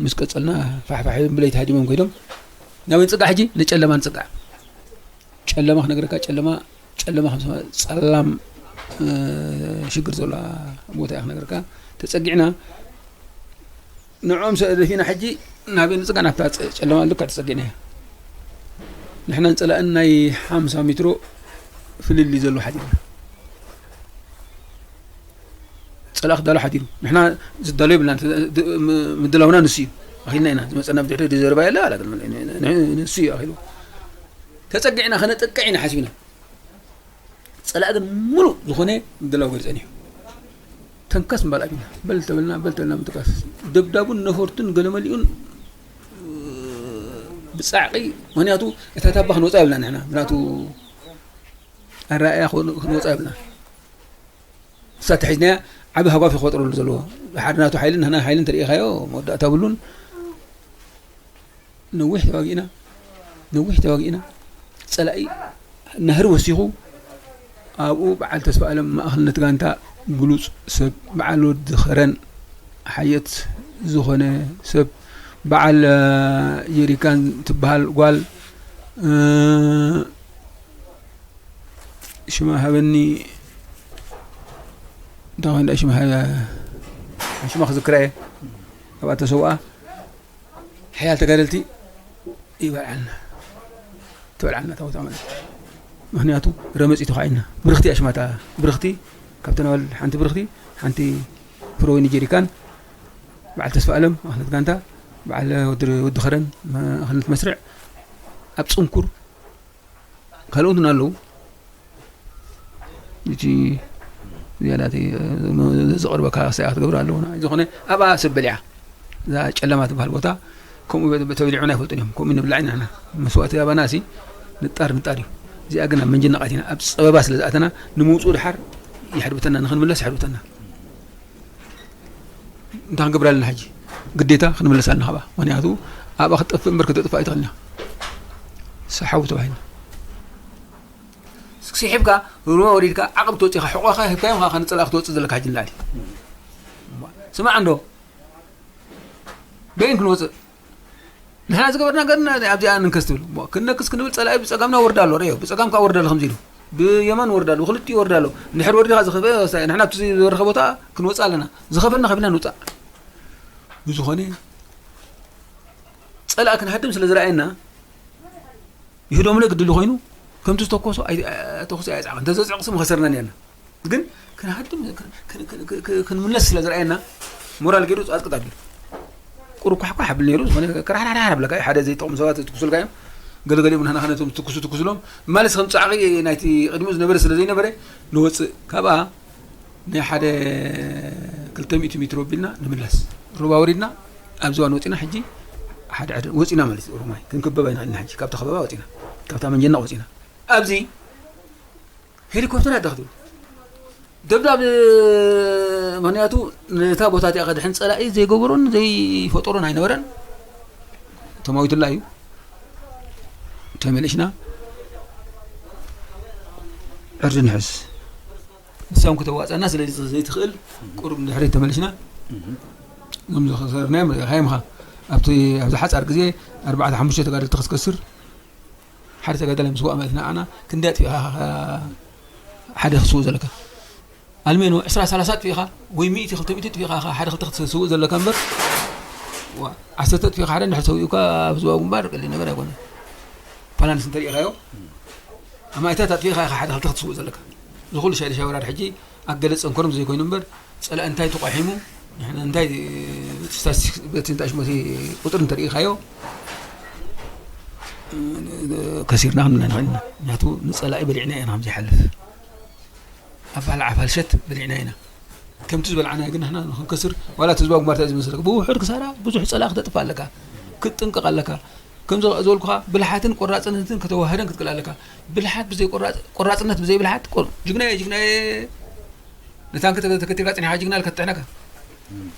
ምስ ቀጸልና፣ ፋሕፋሕ ኢሎም ብለይቲ ሃዲሞም ከይዶም። ናበይ ንጽጋዕ ሕጂ? ንጨለማ ንጽጋዕ። ጨለማ ክነግረካ፣ ጨለማ፣ ጨለማ ከም ሰማ-፣ ጸላም፣ እ፣ ሽግር ዘለዋ ቦታ እያ ክነግረካ። ተጸጊዕና፣ ንዕኦም ሰ-፣ ደፊእና ሕጂ ናበይ ንጽጋዕ? ናብታ ጸ-፣ ጨለማ ልክዕ ተጸጊዕናያ። ንሕናን ጸላእን ናይ ሓምሳ ሜትሮ ፍልልይ ዘሎ ሓዲርና። ጸላእ ክዳሎ ሓዲሩ። ንሕና ዝዳሎ የብልናን። ተ-፣ ድ-፣ ም-፣ ምድላውና ንሱ እዩ። ኣኺልና ኢና። ዝመጸና ብድሕሪ ዘረባ የለ፣ ኣላ ግን ን-፣ ን-፣ ንሱ እዩ ኣኺሉ። ተጸጊዕና፣ ከነጥቅዕ ኢና ሓሲብና። ጸላእ ግን ምሉእ ዝኾነ ምድላው ገይሩ ጸኒሑ። ተንከስ ምባል ኣቢልና። በል ተበልና፣ በል ተበልና ምትንካስ። ደብዳቡን ነፈርቱን ገለመሊኡን ብጻዕቒ፣ ምኽንያቱ እታ ታባ ክንወጻ የብልና ንሕና። ምኽንያቱ ኣረኣእያ ክን-፣ ክንወጻ የብልና። ንሳ ተሒዝናያ ዓቢ ሃጓፍ እዩ ክፈጥረሉ ዘለዎ። ሓደ ናቱ ሓይልን ንሕና ሓይልን ተርእኻዮ መወዳእታ የብሉን። ነዊሕ ተዋጊእና፣ ነዊሕ ተዋጊእና። ጸላኢ ናህሪ ወሲኹ፣ ኣብኡ በዓል ተስፋ ኣለም ማእኸልነት ጋንታ ግሉጽ ሰብ፣ በዓል ወዲ ኸረን ሓየት ዝኾነ ሰብ፣ በዓል፣ እ፣ ጀሪካን ትበሃል ጓል፣ እ፣ ሽማ ሃበኒ፣ እንታይ ኮይና ሽማ ሃበ-፣ ሽማ ክዝክራ እየ። ኣብኣ ተሰውኣ። ሓያል ተጋደልቲ ይበልዓልና። ትበልዓልና እታ ቦታ ማለት እዩ። ምኽንያቱ ረመጺ ተዃዒና። ብርኽቲ እያ ሽማ እታ ብርኽቲ፣ ካብተን ኣዋልድ ሓንቲ ብርኽቲ፣ ሓንቲ ፍረወይኒ ጀሪካን፣ በዓል ተስፋ ኣለም፣ ማእኸልነት ጋንታ፣ በዓል ወዲ፣ ወዲ ኸረን፣ ማእኸልነት መስርዕ፣ ኣብ ጽንኩር ካልኦት እውን ኣለዉ። እቲ ዝያዳ እቲ፣ እ፣ ዘቕርበካ ሰያ ክትገብር ኣለዎ። ዝኾነ ኣብኣ ሰብ በሊዓ። እዛ ጨለማ ትበሃል ቦታ ከምኡ በ-፣ ተበሊዑና ኣይፈልጡን እዮም። ከምኡ ንብላዕ ኢና ንሕና። መስዋእቲ ኣባና ሲ ንጣር ንጣር እዩ። እዚኣ ግን ኣብ መንጀና ቃቲና፣ ኣብ ጸበባ ስለ ዝኣተና፣ ንምውጽኡ ድሓር ይሕድብተና፣ ንኽንምለስ ይሕድብተና። እንታይ ክንገብር ኣለና ሕጂ? ግዴታ ክንምለስ ኣለና ካብኣ። ምኽንያቱ ኣብኣ ክትጠፍእ እምበር ክትጥፋእ ኣይትኽእልን ኢኻ። ሰሓቡ ተባሂልና። ስሒብካ፣ ሩባ ወሪድካ፣ ዓቕብ ትወፅእ ኢኻ፣ ሕቖኻ ሂብካዮም ኢኻ፣ ንፀላእ ክትወፅእ ዘለካ ሕጂ ንላዕሊ። ስማዕ እንዶ፣ በይን ክንወፅእ። ንሕና ዝገበርና ገርና ኣብዚኣ ንንከስ ትብል። እሞ ክንነክስ ክንብል ፀላኢ ብፀጋምና ወርዳ ኣሎ፣ ርእዮ። ብፀጋም ከዓ ወርዳ ኣሎ ከምዚ ኢሉ። ብየማን ወርዳ ኣሎ፣ ብክልቲኡ ወርዳ ኣሎ። እንድሕር ወሪድካ ዝኸፈ፣ ንሕና ኣብቲ ዝበረኸ ቦታ ክንወፅእ ኣለና። ዝኸፈልና ከፊልና ንውፃእ። ብዝኾነ፣ ፀላኢ ክንሃድም ስለ ዝረኣየና፣ ይህዶምለ ግድሊ ኮይኑ፣ ከምቲ ዝተኮሶ ኣይ-፣ ተኹሲ ኣየፅዓቐ። እንተዘፅዕቕሲ ምኸሰርና ነርና። ግን ክንሃድም፣ ክን-፣ ክን-፣ ክን-፣ ክን-፣ ክንምለስ ስለ ዝረኣየና፣ ሞራል ገይሩ ፃፅቅጥ ኣቢሉ። ቁሩብ ኳሕኳሕ ኣብል ነይሩ፣ ዝኾነ ከራሕራሕራሕ ኣብለካ እዩ። ሓደ ዘይጠቕሙ ሰባት ትኩሱልካ እዮም። ገለገሊኦም ንሕና ነቶም ትኩሱ ትኩስሎም፣ ማለስ ከም ፃዕቒ ናይቲ ቅድሚኡ ዝነበረ ስለ ዘይነበረ፣ ንወፅእ። ካብኣ ናይ ሓደ ክልተ ሚእቲ ሜትሮ ኣቢልና ንምለስ። ሩባ ወሪድና፣ ኣብ ዝባን ወፂና፣ ሕጂ ሓደ ዕድል ወፂና ማለት እዩ። ኦሮማይ ክንክበብ ኣይንኽእልን። ሕጂ ካብታ ከበባ ወፂና፣ ካብታ መንጀናቕ ወፂና። ኣብዚ ሄሊኮፕተር ኣዳኽዱ። ደብዳብ፣ ምኽንያቱ ነታ ቦታ እቲኣ ከድሕን ጸላኢ ዘይገበሮን ዘይፈጠሮን ኣይነበረን። ተማዊትላ እዩ። ተመሊስና ዕርዲ ንሕዝ። ንሳም ክተዋጸና ስለ ዘይትኽእል ቁሩብ ንድሕሪት ተመሊስና። እዞም ዝኸሰርናዮም ርኢኻዮም ኢኻ። ኣብቲ፣ ኣብዚ ሓጻር ግዜ ኣርባዕተ ሓሙሽተ ተጋደልቲ ክትከስር፣ ሓደ ተጋዳላይ ምስ ዋእ ማለት ንዓና ክንደይ ኣጥፊእኻ ኢኻ ሓደ ክትስውእ ዘለካ? ኣልሜኖ ዕስራ ሰላሳ ኣጥፊእኻ ወይ ሚእቲ ክልተ ሚእቲ ኣጥፊእኻ ኢኻ ሓደ ክልተ ክትስውእ ዘለካ እምበር፣ ዋ፣ ዓሰርተ ኣጥፊእኻ ሓደ እንድሕር ሰዊኡካ ኣብ ዝባን ግንባር ቀሊል ነገር ኣይኮነን። ፋላንስ እንተሪኢኻዮ፣ ኣማኢታት ኣጥፊእኻ ኢኻ ሓደ ክልተ ክትስውእ ዘለካ። እዚ ኩሉ ሻይ ሻይ ወራድ ሕጂ ኣገለጽ ጸንኮሮም ዘይኮይኑ እምበር፣ ጸላኢ እንታይ ተቋሒሙ፣ ንሕና እንታይ፣ እቲ ስታቲስቲክስ፣ በቲ እንታይ ሽሞቲ ቁጽሪ እንተሪኢኻዮ፣ ከሲርና ክንብል ኣይንኽእልን ኢና። ምኽንያቱ ንጸላኢ በሊዕና ኢና ከም ዘይሓልፍ። ኣብ ባልዓ ፋልሸት በሊዕና ኢና። ከምቲ ዝበልዓናዮ ግን ንሕና ንኽንከስር፣ ዋላ እቲ ህዝባዊ ግንባር እንታይ ዝመስለካ? ብውሑድ ክሳራ ብዙሕ ጸላኢ ክተጥፍእ ኣለካ። ክትጥንቀቕ ኣለካ። ከም ዘ-፣ ዝበልኩኻ፣ ብልሓትን ቆራጽነትን ከተዋህደን ክትክእል ኣለካ። ብልሓት ብዘይ ቆራጽ-፣ ቆራጽነት ብዘይ ብልሓት፣ ቆ-፣ ጅግናየ፣ ጅግናየ፣ ንታንኪ ተከ-፣ ተከቲልካ ጸኒሕካ ጅግና ኢልካ ትጥሕነካ።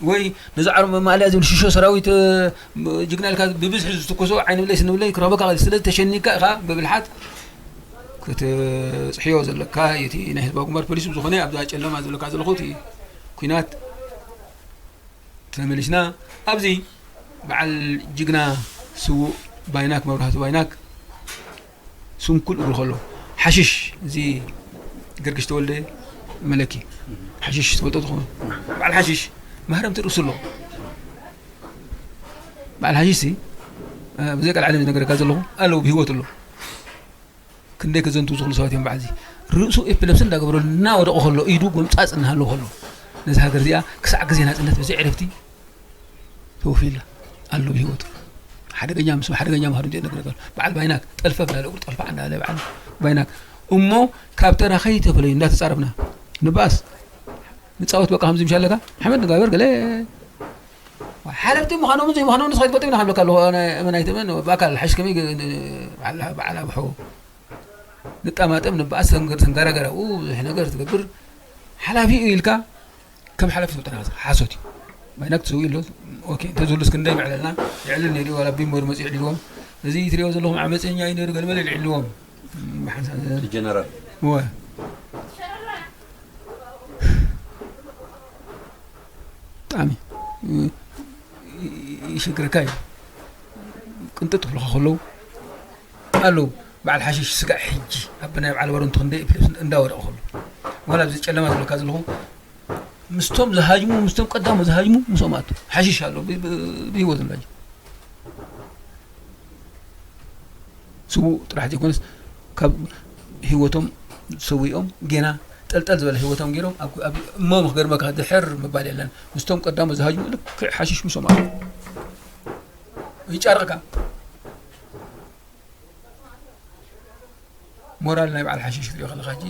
ወይ ነዚ ዓርቢ መማእለያ ዝብል ሽሾ ሰራዊት፣ እ፣ ም-፣ ጅግና ኢልካ ብብዝሒ ዝትኮሶ ዓይኒ ብለይ ስኒ ብለይ ክረኽበካ ስለ ዝተሸኒካ ኢኻ ብብልሓት ክትጽሕዮ ዘለካ። እቲ ናይ ህዝባዊ ግንባር ፖሊሲ ብዝኾነ ኣብዛ ጨለማ ዝብለካ ዘለኹ እቲ ኲናት ተመሊስና ኣብዚ በዓል ጅግና ስዉእ ባይናክ፣ መብራህቱ ባይናክ፣ ስንኩል እግሩ ከሎ ሓሽሽ፣ እዚ ገርግሽ ተወልደ መለኪ ሓሽሽ ትፈልጦ ትኸውን። በዓል ሓሽሽ ማህረምቲ ርእሱ ኣሎ። በዓል ሓሽሽ ሲ፣ እ፣ ብዘይ ቃል ዓለም ዝነገረካ ዘለኹ ኣለዉ፣ ብህይወት ኣሎ። ክንደይ ከዘንቱ ዝኽእሉ ሰባት እዮም። በዓል እዚ ርእሱ ኤፒለፕሲ እንዳገበረሉ እናወደቐ ከሎ፣ ኢዱ ጎምጻጽ እናሃለዎ ከሎ፣ ነዚ ሃገር እዚኣ ክሳዕ ግዜ ናጽነት ብዘይ ዕረፍቲ ተወፊላ ኣሎ ብህይወቱ። ሓደገኛ ምስ ሓደገኛ ምዃኑ እንደ ነገር በዓል ባይናክ ጠልፈ ብላለ እግሩ ጠልፋ እንዳለ በዓል ባይናክ እሞ ካብ ተራ ከይተፈለዩ እንዳተጻረፍና ንባስ ንጻወት በቃ ከምዚ ምሻለካ ሓመድ ንጋበር ገለ ሓለፍቲ ምዃኖምን ዘይምዃኖምን ንስኻ ትፈልጦ ኢና ንብለካ ኣለኹ። ኣነ እመን ኣይትእመን ብኣካል ሓሽ ከመይ ግ-፣ ን-፣ ን-፣ በዓል፣ በዓል ኣብሖ ንጣማጠም ንበኣስ ሰንገር-፣ ሰንጋራገር ኣብኡ ብዙሕ ነገር ትገብር ሓላፊ እዩ ኢልካ ከም ሓላፊ ትፈልጦ ኢኻ። ሓሶት እዩ። ማይናክ ትሰውእ ኣሎ። ኦኬ፣ እንተዝህሉስ ክንደይ ምዕለልና። ይዕልል ነይሩ ዋላ ቢምቦ መጺኡ ይዕልዎም። እዚ ትሪኦ ዘለኹም ዓመፀኛ እዩ ነይሩ፣ ገለመለ ይዕልዎም። ብሓንሳብ እቲ ጀነራል። እወ። ብጣዕሚ ይ-፣ ይ-፣ ይሽግረካ እዩ። ቅንጥጥ ክብሉኻ ከለዉ ኣለዉ። በዓል ሓሽሽ ስጋዕ ሕጂ ኣብ ናይ በዓል ባሮንቱ ክንደይ ኤፒሌፕሲ እንዳወደቐ ከሎ። ዋላ ኣብዚ ጨለማ ዝብለካ ዘለኹ ምስቶም ዝሃጅሙ፣ ምስቶም ቀዳሞ ዝሃጅሙ፣ ምስኦም ኣቱ። ሓሽሽ ኣሎ፣ ብ-፣ ብ-፣ ብህይወት ኣሎ ሕጂ። ስዉእ ጥራሕ ዘይኮነስ፣ ካብ ህይወቶም ሰዊኦም፣ ጌና ጠልጠል ዝበለ ህይወቶም ገይሮም፣ ኣብ፣ ኣብ፣ እሞ ክገርመካ፣ ድሕር ምባል የለን። ምስቶም ቀዳሞ ዝሃጅሙ ልክዕ ሓሽሽ ምስኦም ኣቱ። ይጫርቕካ። ሞራል ናይ በዓል ሓሽሽ ክትሪኦ ከለኻ ሕጂ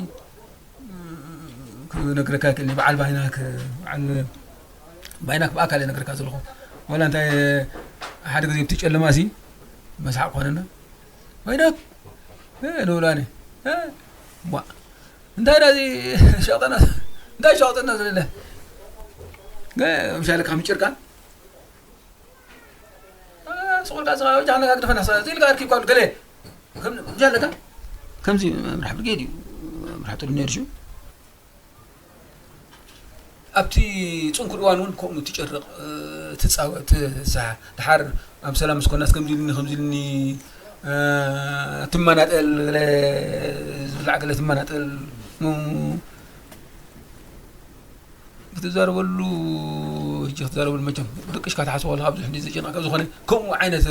ክነግረካ ይክእል። በዓል ባይናክ፣ በዓል ባይናክ ብኣካል እየ ነግረካ ዘለኹ። ዋላ እንታይ ሓደ ግዜ ብቲ ጨለማ ሲ መስሓቕ ኮነና። ባይናክ፣ እ፣ ንብሎ ኣነ። እ፣ ቧ። እንታይ ዳ እዚ ሸቕጠና፣ እንታይ ሸቕጠና ዝለለ? እ፣ ምሻለካ ምጭርካ? እ፣ ስቑልካ ዝኻ፣ ወጃ ነጋ ግደፈና፣ ሳ-፣ እዚ ኢልካ ኣርኪብካ ኣሎ፣ ገለ። ከም፣ ምሻለካ? ከምዚ ምራሕ ብርጌድ እዩ። ሓጥሉ ነይሩ ሽዑ። ኣብቲ ጽንኩር እዋን እውን ከምኡ ትጨርቕ፣ እ፣ ትጻወ-፣ ትስሓ። ድሓር ኣብ ሰላም ምስ ኮናስ ከምዚ ኢሉኒ፣ ከምዚ ኢሉኒ፣ እ፣ ትመናጠል፣ ገለ ዝብላዕ ገለ ትመናጠል። ም-፣ ክትዛረበሉ፣ ሕጂ ክትዛረበሉ መቸም ደቂስካ ትሓስቦ ከለኻ ብዙሕ እንዲ ዘጨንቕ ካብ ዝኾነ ከምኡ ዓይነት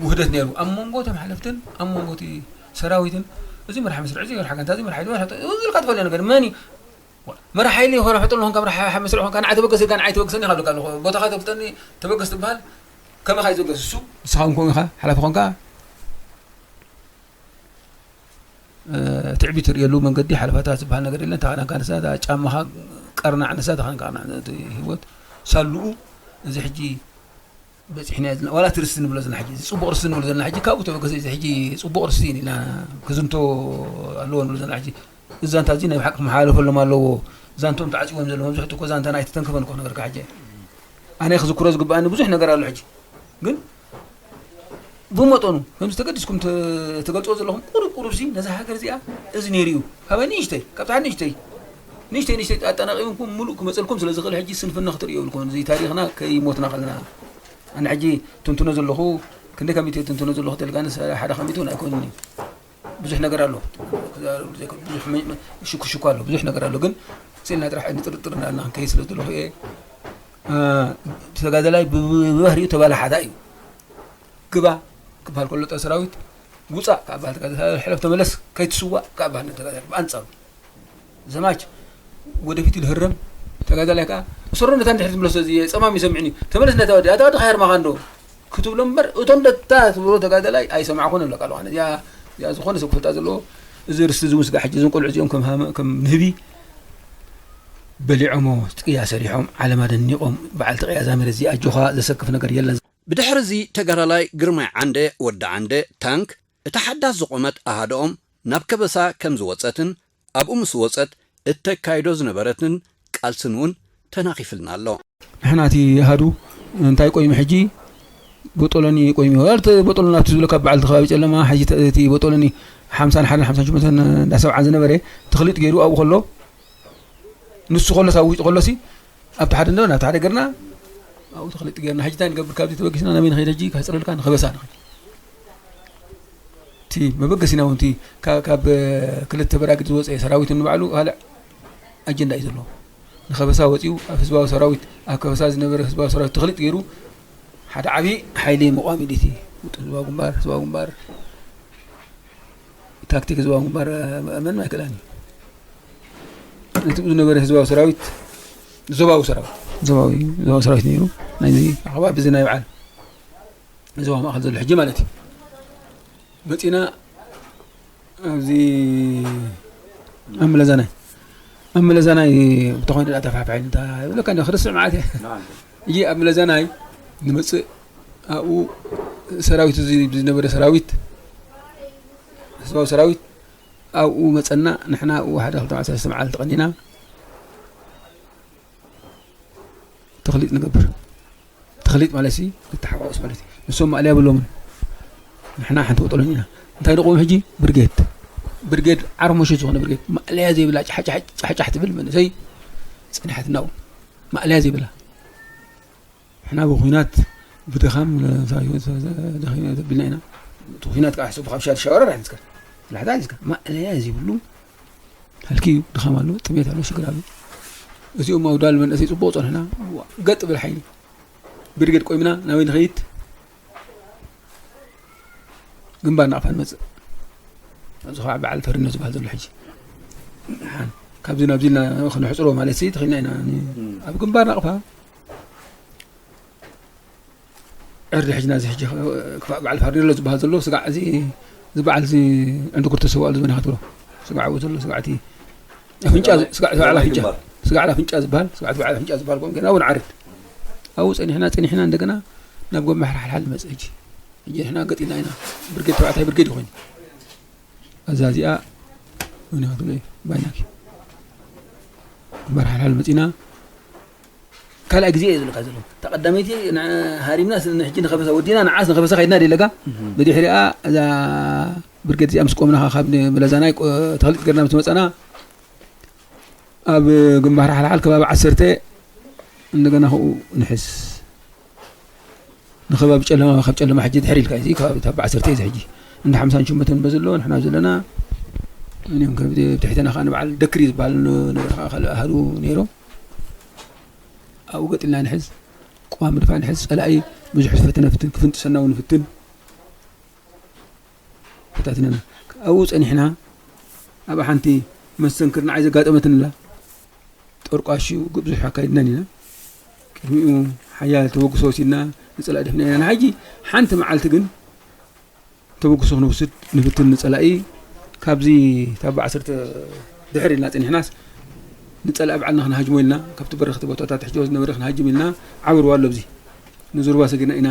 ውህደት ነይሩ። ኣብ መንጎ እቶም ሓለፍትን ኣብ መንጎ እቲ ሰራዊትን፣ እዚ መራሒ መስርዕ፣ እዚ መራሒ ጋንታ፣ እዚ መራሒ፣ እዚ መራሒ፣ እዚ ኢልካ ትፈልዮ ነገር መን እዩ? መራሒ ሓይሊ ይኾነ ሕጥር ንኾንካ፣ መራሒ ሓ-፣ መስርዕ ኾንካ፣ ንዓይ ተበገስ ኢልካ፣ ንዓይ ተበግሰኒ ኢኻ፣ ኢልካ ኣለኹ። ቦታኻ ተፍልጠኒ፣ ተበገስ ትበሃል፣ ከመኻ እዩ ዝበገስ እሱ። ንስኻ እውን ከምኡ ኢኻ፣ ሓላፊ ኾንካ፣ እ፣ ትዕቢት ትርእየሉ መንገዲ ሓለፋታት ዝበሃል ነገር የለን። እታ ክዳንካ ንሳ፣ እታ ጫማኻ ቀርናዕ ንሳ፣ እታ ክዳንካ ቀርናዕ፣ እቲ ህይወት ሳልኡ፣ እዚ ሕጂ በፂሕና ዘለና፣ ዋላ እቲ ርስቲ ንብሎ ዘለና ሕጂ፣ እዚ ፅቡቕ ርስቲ ንብሎ ዘለና ሕጂ፣ ካብኡ ተበገሰ፣ እዚ ሕጂ ፅቡቕ ርስቲ ኢና ክዝንቶ ኣለዎ ንብሎ ዘለና ሕጂ፣ እዚ ዛንታ እዚ ናይ ብሓቂ ክመሓላለፈሎም ኣለዎ። ዛንቶም ተዓፂዎም ዘለዉ፣ መብዝሕቱ እኮ ዛንታና ኣይተተንከፈን እኮ ነገርካ ሕጂ። ኣነ ክዝክሮ ዝግበኣኒ ብዙሕ ነገር ኣሎ ሕጂ። ግን ብመጠኑ፣ ከምዚ ተገዲስኩም ተ-፣ ትገልጽዎ ዘለኹም ቁሩብ ቁሩብ ሲ ነዛ ሃገር እዚኣ እዚ ነይሩ እዩ። ካባይ ንእሽተይ፣ ካብታ ሓደ ንእሽተይ፣ ንእሽተይ ንእሽተይ ኣጠናቒምኩም ምሉእ ክመጸልኩም ስለ ዝኽእል ሕጂ ስንፍና ክትርእዩ የብልኩምን። እዚ ታሪኽና ከይሞትና ከለና። ኣነ ሕጂ ትንትኖ ዘለኹ፣ ክንደይ ካብ ሚእቲ ትንትኖ ዘለኹ ተልካንስ ሓደ ካብ ሚእቲ እውን ኣይኮንን እዩ። ብዙሕ ነገር ኣሎ። ብዙሕ መ-፣ መ-፣ ሽኩሽኩ ኣሎ። ብዙሕ ነገር ኣሎ። ግን ስኢልና ጥራሕ ንጥርጥር እናበልና ክንከይድ ስለ ዘለኹ እየ። እ፣ ተጋዳላይ ብ-፣ ብ-፣ ብባህሪኡ ተባላሓታይ እዩ። ግባ ክበሃል ከሎ ጦር ሰራዊት፣ ውጻእ ክበሃል ተጋዳላይ፣ ሕለፍ ተመለስ፣ ከይትስዋእ ክበሃል ተጋዳላይ ብኣንጻሩ። ዘማች ወደፊት ይልህረም፣ ተጋዳላይ ከኣ፣ "እሰሮ ነታ እንድሕር ትምለሶ እዚ ጸማም ይሰምዕኒ፣ ተመለስ ነታ ወዲ፣ ኣታ ወዲ ከየርማኻ እንዶ?" ክትብሎ እምበር፣ እቶም ደታ ትብሎ ተጋዳላይ ኣይሰማዕኩን እብለካ ኣለኹ። ኣነ እዚኣ፣ እዚኣ ዝኾነ ሰብ ክፈልጣ ዘለዎ፣ እዚ ርስቲ እዚ ምስጋሕ ሕጂ እዞም ቆልዑ እዚኦም ከም ሃመ-፣ ከም ንህቢ በሊዖሞ፣ ጥቅያ ሰሪሖም፣ ዓለም ኣደኒቖም፣ በዓልቲ ቅያ ዛሚረ፣ እዚ ኣጆኻ ዘሰክፍ ነገር የለን። ብድሕሪ እዚ ተጋዳላይ ግርማይ ዓንደ፣ ወዲ ዓንደ፣ ታንክ፣ እታ ሓዳስ ዝቖመት ኣሃድኦም ናብ ከበሳ ከም ዝወጸትን ኣብኡ ምስ ወጸት እተካይዶ ዝነበረትን ቃልስን እውን ተናኺፍልና ኣሎ። ንሕና እቲ ኣሃዱ እንታይ ቆይሙ ሕጂ? ቦጦሎኒ ቆይሙ። ዋላ እቲ ቦጦሎኒ ኣብቲ ዝብለካ በዓል እቲ ከባቢ ጨለማ፣ ሕጂ እቲ ቦጦሎኒ ሓምሳን ሓደን ሓምሳን ሸሞንተን እንዳ ሰብዓን ዝነበረ ተኽሊጥ ገይሩ ኣብኡ ከሎ፣ ንሱ ከሎስ ኣብ ውሽጢ ከሎሲ ኣብቲ ሓደ እንዶ ናብቲ ሓደ ገርና ኣብኡ ተኽሊጥ ገርና። ሕጂ እንታይ ንገብር? ካብዚ ተበጊስና ናበይ ንኸይድ? ሕጂ ከሕጽረልካ ንኸበሳ ንኸይድ። እቲ መበገሲና እውን እቲ ካ-፣ ካብ ክልተ በራግድ ዝወፀ ሰራዊት ንባዕሉ ካልእ ኣጀንዳ እዩ ዘለዎ። ንኸበሳ ወፂኡ ኣብ ህዝባዊ ሰራዊት፣ ኣብ ከበሳ ዝነበረ ህዝባዊ ሰራዊት ተኽሊጥ ገይሩ ሓደ ዓብዪ ሓይሊ ምቋም ኢሉ እቲ ውጥን ህዝባዊ ግንባር፣ ህዝባዊ ግንባር፣ ታክቲክ ህዝባዊ ግንባር፣ እ፣ መን ኣይክእላን እዩ። እቲ ዝነበረ ህዝባዊ ሰራዊት፣ ዞባዊ ሰራዊት፣ ዞባዊ፣ ዞባዊ ሰራዊት ነይሩ። ናይዚ ኣኸባቢ እዚ ናይ በዓል ዞባ ማእኸል ዘሎ ሕጂ ማለት እዩ። መፂና ኣብዚ ኣብ መለዛናይ፣ ኣብ መለዛናይ ተኾይኑ ዳ ተፋሕፍሐኒ እንታ ይብለካ እንዲ ክርስዕ መዓት እየ። ሕጂ ኣብ መለዛናይ ንመፅእ ኣብኡ ሰራዊት እዚ ዝነበረ ሰራዊት፣ ህዝባዊ ሰራዊት ኣብኡ መፀና። ንሕና ኣብኡ ሓደ ክልተ መዓልቲ ሰለስተ መዓልቲ ቀኒና ተኽሊጥ ንገብር። ተኽሊጥ ማለት ሲ ንተሓዋወስ ማለት እዩ። ንሶም ማእለያ የብሎምን። ንሕና ሓንቲ ቦጦሎኒ ኢና። እንታይ ንቆም ሕጂ? ብርጌድ። ብርጌድ ዓርሞሸት ዝኾነ ብርጌድ። ማእለያ ዘይብላ ጫሕጫሕ፣ ጫሕጫሕ ትብል መንእሰይ ጸኒሓትና ኣብኡ። ማእለያ ዘይብላ። ንሕና ብኹናት ብድኻም ደኺምና ተቢልና ኢና። እቲ ኹናት ከዓ ሕሰቡ ካብ ሻድ ሻወረር ኣሕዝካ። ብላሕታ ኣሕዝካ። ማእለያ ዘይብሉ ሃልኪ እዩ፣ ድኻም ኣሎ፣ ጥሜት ኣሎ፣ ሽግር ኣሎ። እዚኦም ኣውዳል መንእሰይ ጽቡቕ ጸንሕና። ዋ፣ ገጥ ብል ሓይሊ። ብርጌድ ቆይምና ናበይ ንኸይድ? ግንባር ናቕፋ ንመጽእ። ኣብዚ ኸዓ በዓል ፈሪኖ ዝበሃል ዘሎ ሕጂ። ደሓን ካብዚ ናብዚ ኢልና ክነሕጽሮ ማለት ሲ ተኺልና ኢና። እም። ኣብ ግንባር ናቕፋ ዕርዲ ሕጂ ናዚ ሕጂ ክፋእ በዓል ፋርኔሎ ዝበሃል ዘሎ ስጋዕ እዚ፣ እዚ በዓል እዚ ዕንድጉር ተሰዋእሉ ዝበነ ክትብሎ። ስጋዕ ኣብኡ ዘሎ ስጋዕ እቲ ኣፍንጫ፣ ስጋዕ እቲ በዓል ኣፍንጫ፣ ስጋዕ ኣፍንጫ ዝበሃል፣ ስጋዕ እቲ በዓል ኣፍንጫ ዝበሃል ኮን ገና እውን ዓርድ። ኣብኡ ጸኒሕና፣ ጸኒሕና እንደገና ናብ ጎማ ሓልሓል ንመጽእ ሕጂ። ሕጂ ንሕና ገጢና ኢና። ብርጌድ ተባዕታይ ብርጌድ ኮይኑ። እዛ እዚኣ ወይኒ ክትብሎ እዩ። ባይናኪ። ግንባር ሓልሓል መጺና። ካልኣይ ግዜ እየ ዝብለካ ዘለኹ። እታ ቀዳመይቲ ን-፣ ሃሪምና ስ-፣ ንሕጂ ንኸበሳ ወዲና ንዓስ ንኸበሳ ከይድና ደለካ። እህ። ብድሕሪኣ እዛ ብርጌድ እዚኣ ምስ ቆምና ካብ ን-፣ ብለዛናይ ቆ-፣ ተኽሊጥ ገርና ምስ መጸና ኣብ ግንባር ሓልሓል ከባቢ ዓሰርተ እንደገና ከኡ ንሕዝ። ንከባቢ ጨለማ፣ ካብ ጨለማ ሕጂ ድሕር ኢልካ እዚ ከባቢ ታብ ዓሰርተ እዚ ሕጂ እንዳ ሓምሳን ሽመትን በዚ ኣሎ። ንሕና ዘለና እኔም ከብ ትሕተና ከዓ ንበዓል ደክሪ ዝበሃል ነበረ፣ ከዓ ካልእ ኣሃዱ ነይሮም። ኣብኡ ገጢልና ንሕዝ፣ ቅዋም ድፋዕ ንሕዝ። ጸላኢ ብዙሕ ዝፈተነ ፍትን፣ ክፍንጥሰና እውን ፍትን። ፈታትነና። ኣብኡ ጸኒሕና፣ ኣብ ሓንቲ መስተንክር ንዓይ ዘጋጠመትንላ፣ ጠርቋሽ እዩ፣ ብዙሕ ኣካይድናን ኢና። ቅድሚኡ ሓያል ተበግሶ ወሲድና፣ ንጸላኢ ደፊና ኢና። ንሓጂ ሓንቲ መዓልቲ ግን ተበግሶ ክንወስድ ንፍትን፣ ንጸላኢ ካብዚ ታባ ዓሰርተ ድሕር ኢልና ጸኒሕናስ፣ ንጸላኢ ባዕልና ክንሃጅሞ ኢልና፣ ካብቲ በረኽቲ ቦታታት ትሕቲ ዝነበረ ክንሃጅም ኢልና፣ ዓብርዋ ኣሎ ኣብዚ። ንዙርባ ሰጊርና ኢና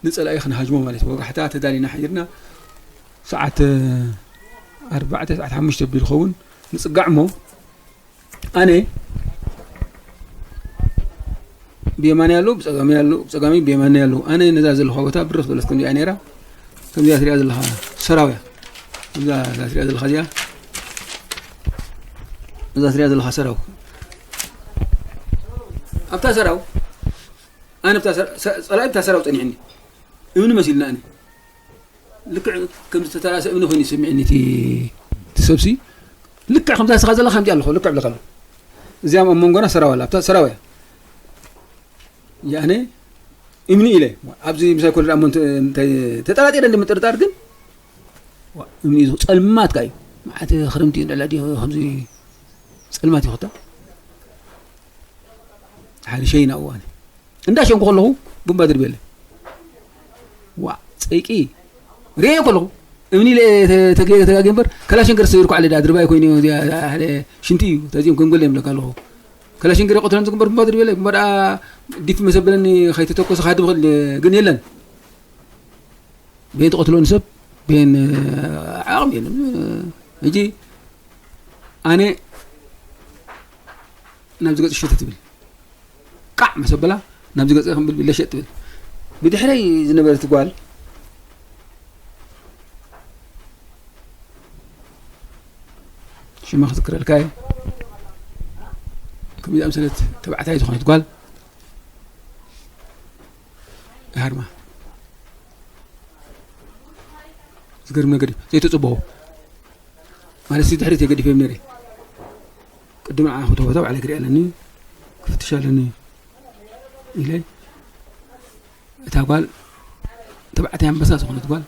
ንጸላኢ ክንሃጅሞ ማለት እዩ። ወጋሕታ ተዳሊና ሓዲርና፣ ሰዓት ኣርባዕተ፣ ሰዓት ሓሙሽተ ቢሉ ኸውን ንጽጋዕ እሞ፣ ኣነ ብየማነይ ኣሎ፣ ብጸጋመይ ኣሎ፣ ብጸጋመይ ብየማነይ ኣሎ። ኣነ ነዛ ዘለኹዋ ቦታ ብርኽ ዝበለት ከምዚኣ ነይራ። ከምዚኣ ትሪኣ ዘለኻ ሰራው እያ። እዛ፣ እዛ ትሪኣ ዘለኻ እዚኣ፣ እዛ ትሪኣ ዘለኻ ሰራው። ኣብታ ሰራው፣ ኣነ ብታ ሰራ-፣ ሰ-፣ ጸላኢ ብታ ሰራው ጸኒሕኒ። እምኒ መሲልና ኣነ። ልክዕ ከም ዝተተራሰ እምኒ ኮይኑ ይስምዕኒ እቲ፣ እቲ ሰብሲ። ልክዕ ከምዛ ስኻ ዘለኻ ከምዚኣ ኣለኹ፣ ልክዕ ብለካ ኣለኹ። እዚኣ ኣብ መንጎና ሰራው ኣላ፣ ኣብታ ሰራው እያ። ያኔ እምኒ ኢለ፣ ኣብዚ ምሳይ ኮለ ደኣ እሞ እንተ-፣ እንታይ ተጠራጢረ እንዲ ምጥርጣር ግን፣ ዋ፣ እምኒ እዩ፣ ጸልማት ከኣ እዩ። መዓት ክረምቲ እዩ፣ ንዕላ ድዩ ከምዚ ጸልማት እዩ ክታ። ሓደ ሸይና እዋን። እንዳ ሸንኩ ከለኹ ቡምባ ድርብየለይ። ዋ፣ ጸይቂ። ርእየ ከለኹ እምኒ ኢለ ተ-፣ ተገ-፣ ተጋግየ እምበር፣ ከላሽንከር ሰይርኩ ዓለ ድኣ ድርባይ ኮይኑ እዚኣ ሓደ ሽንቲ እዩ። ተዚኦም ከም ገለ ይብለካ ኣለኹ። ከላሽንከር ይቆትለን ዝግበር ቡምባ ድርብየለይ። ቡምባ ደኣ ዲፍ መሰበለኒ ከይተተኮሰ ክሃድም ይኽእል ግን የለን። ቤን ትቐትሎ ንሰብ፣ ቤን ዓቕሚ የለን። ሕጂ ኣነ ናብዚ ገጽ ሽትት ትብል። ቃዕ መሰበላ ናብዚ ገጽ ከም ብል ለሸጥ ትብል። ብድሕረይ ዝነበረት ጓል ሽማ ክዝክረልካ እየ። ከምዚ ኣምሰለት ተባዕታይ ዝኾነት ጓል ሃርማ። ዝገርም ነገር እዩ። ዘይተጽበዎ። ማለት፣ እዚ ድሕሪት እየ ገዲፈዮም ነይረ። ቅድሚ ንዓ ክተቦታ ባዕለይ ክሪኣ ኣለኒ፣ ክፍትሽ ኣለኒ ኢለ። እታ ጓል፣ ተባዕታይ ኣንበሳ ዝኾነት ጓል፣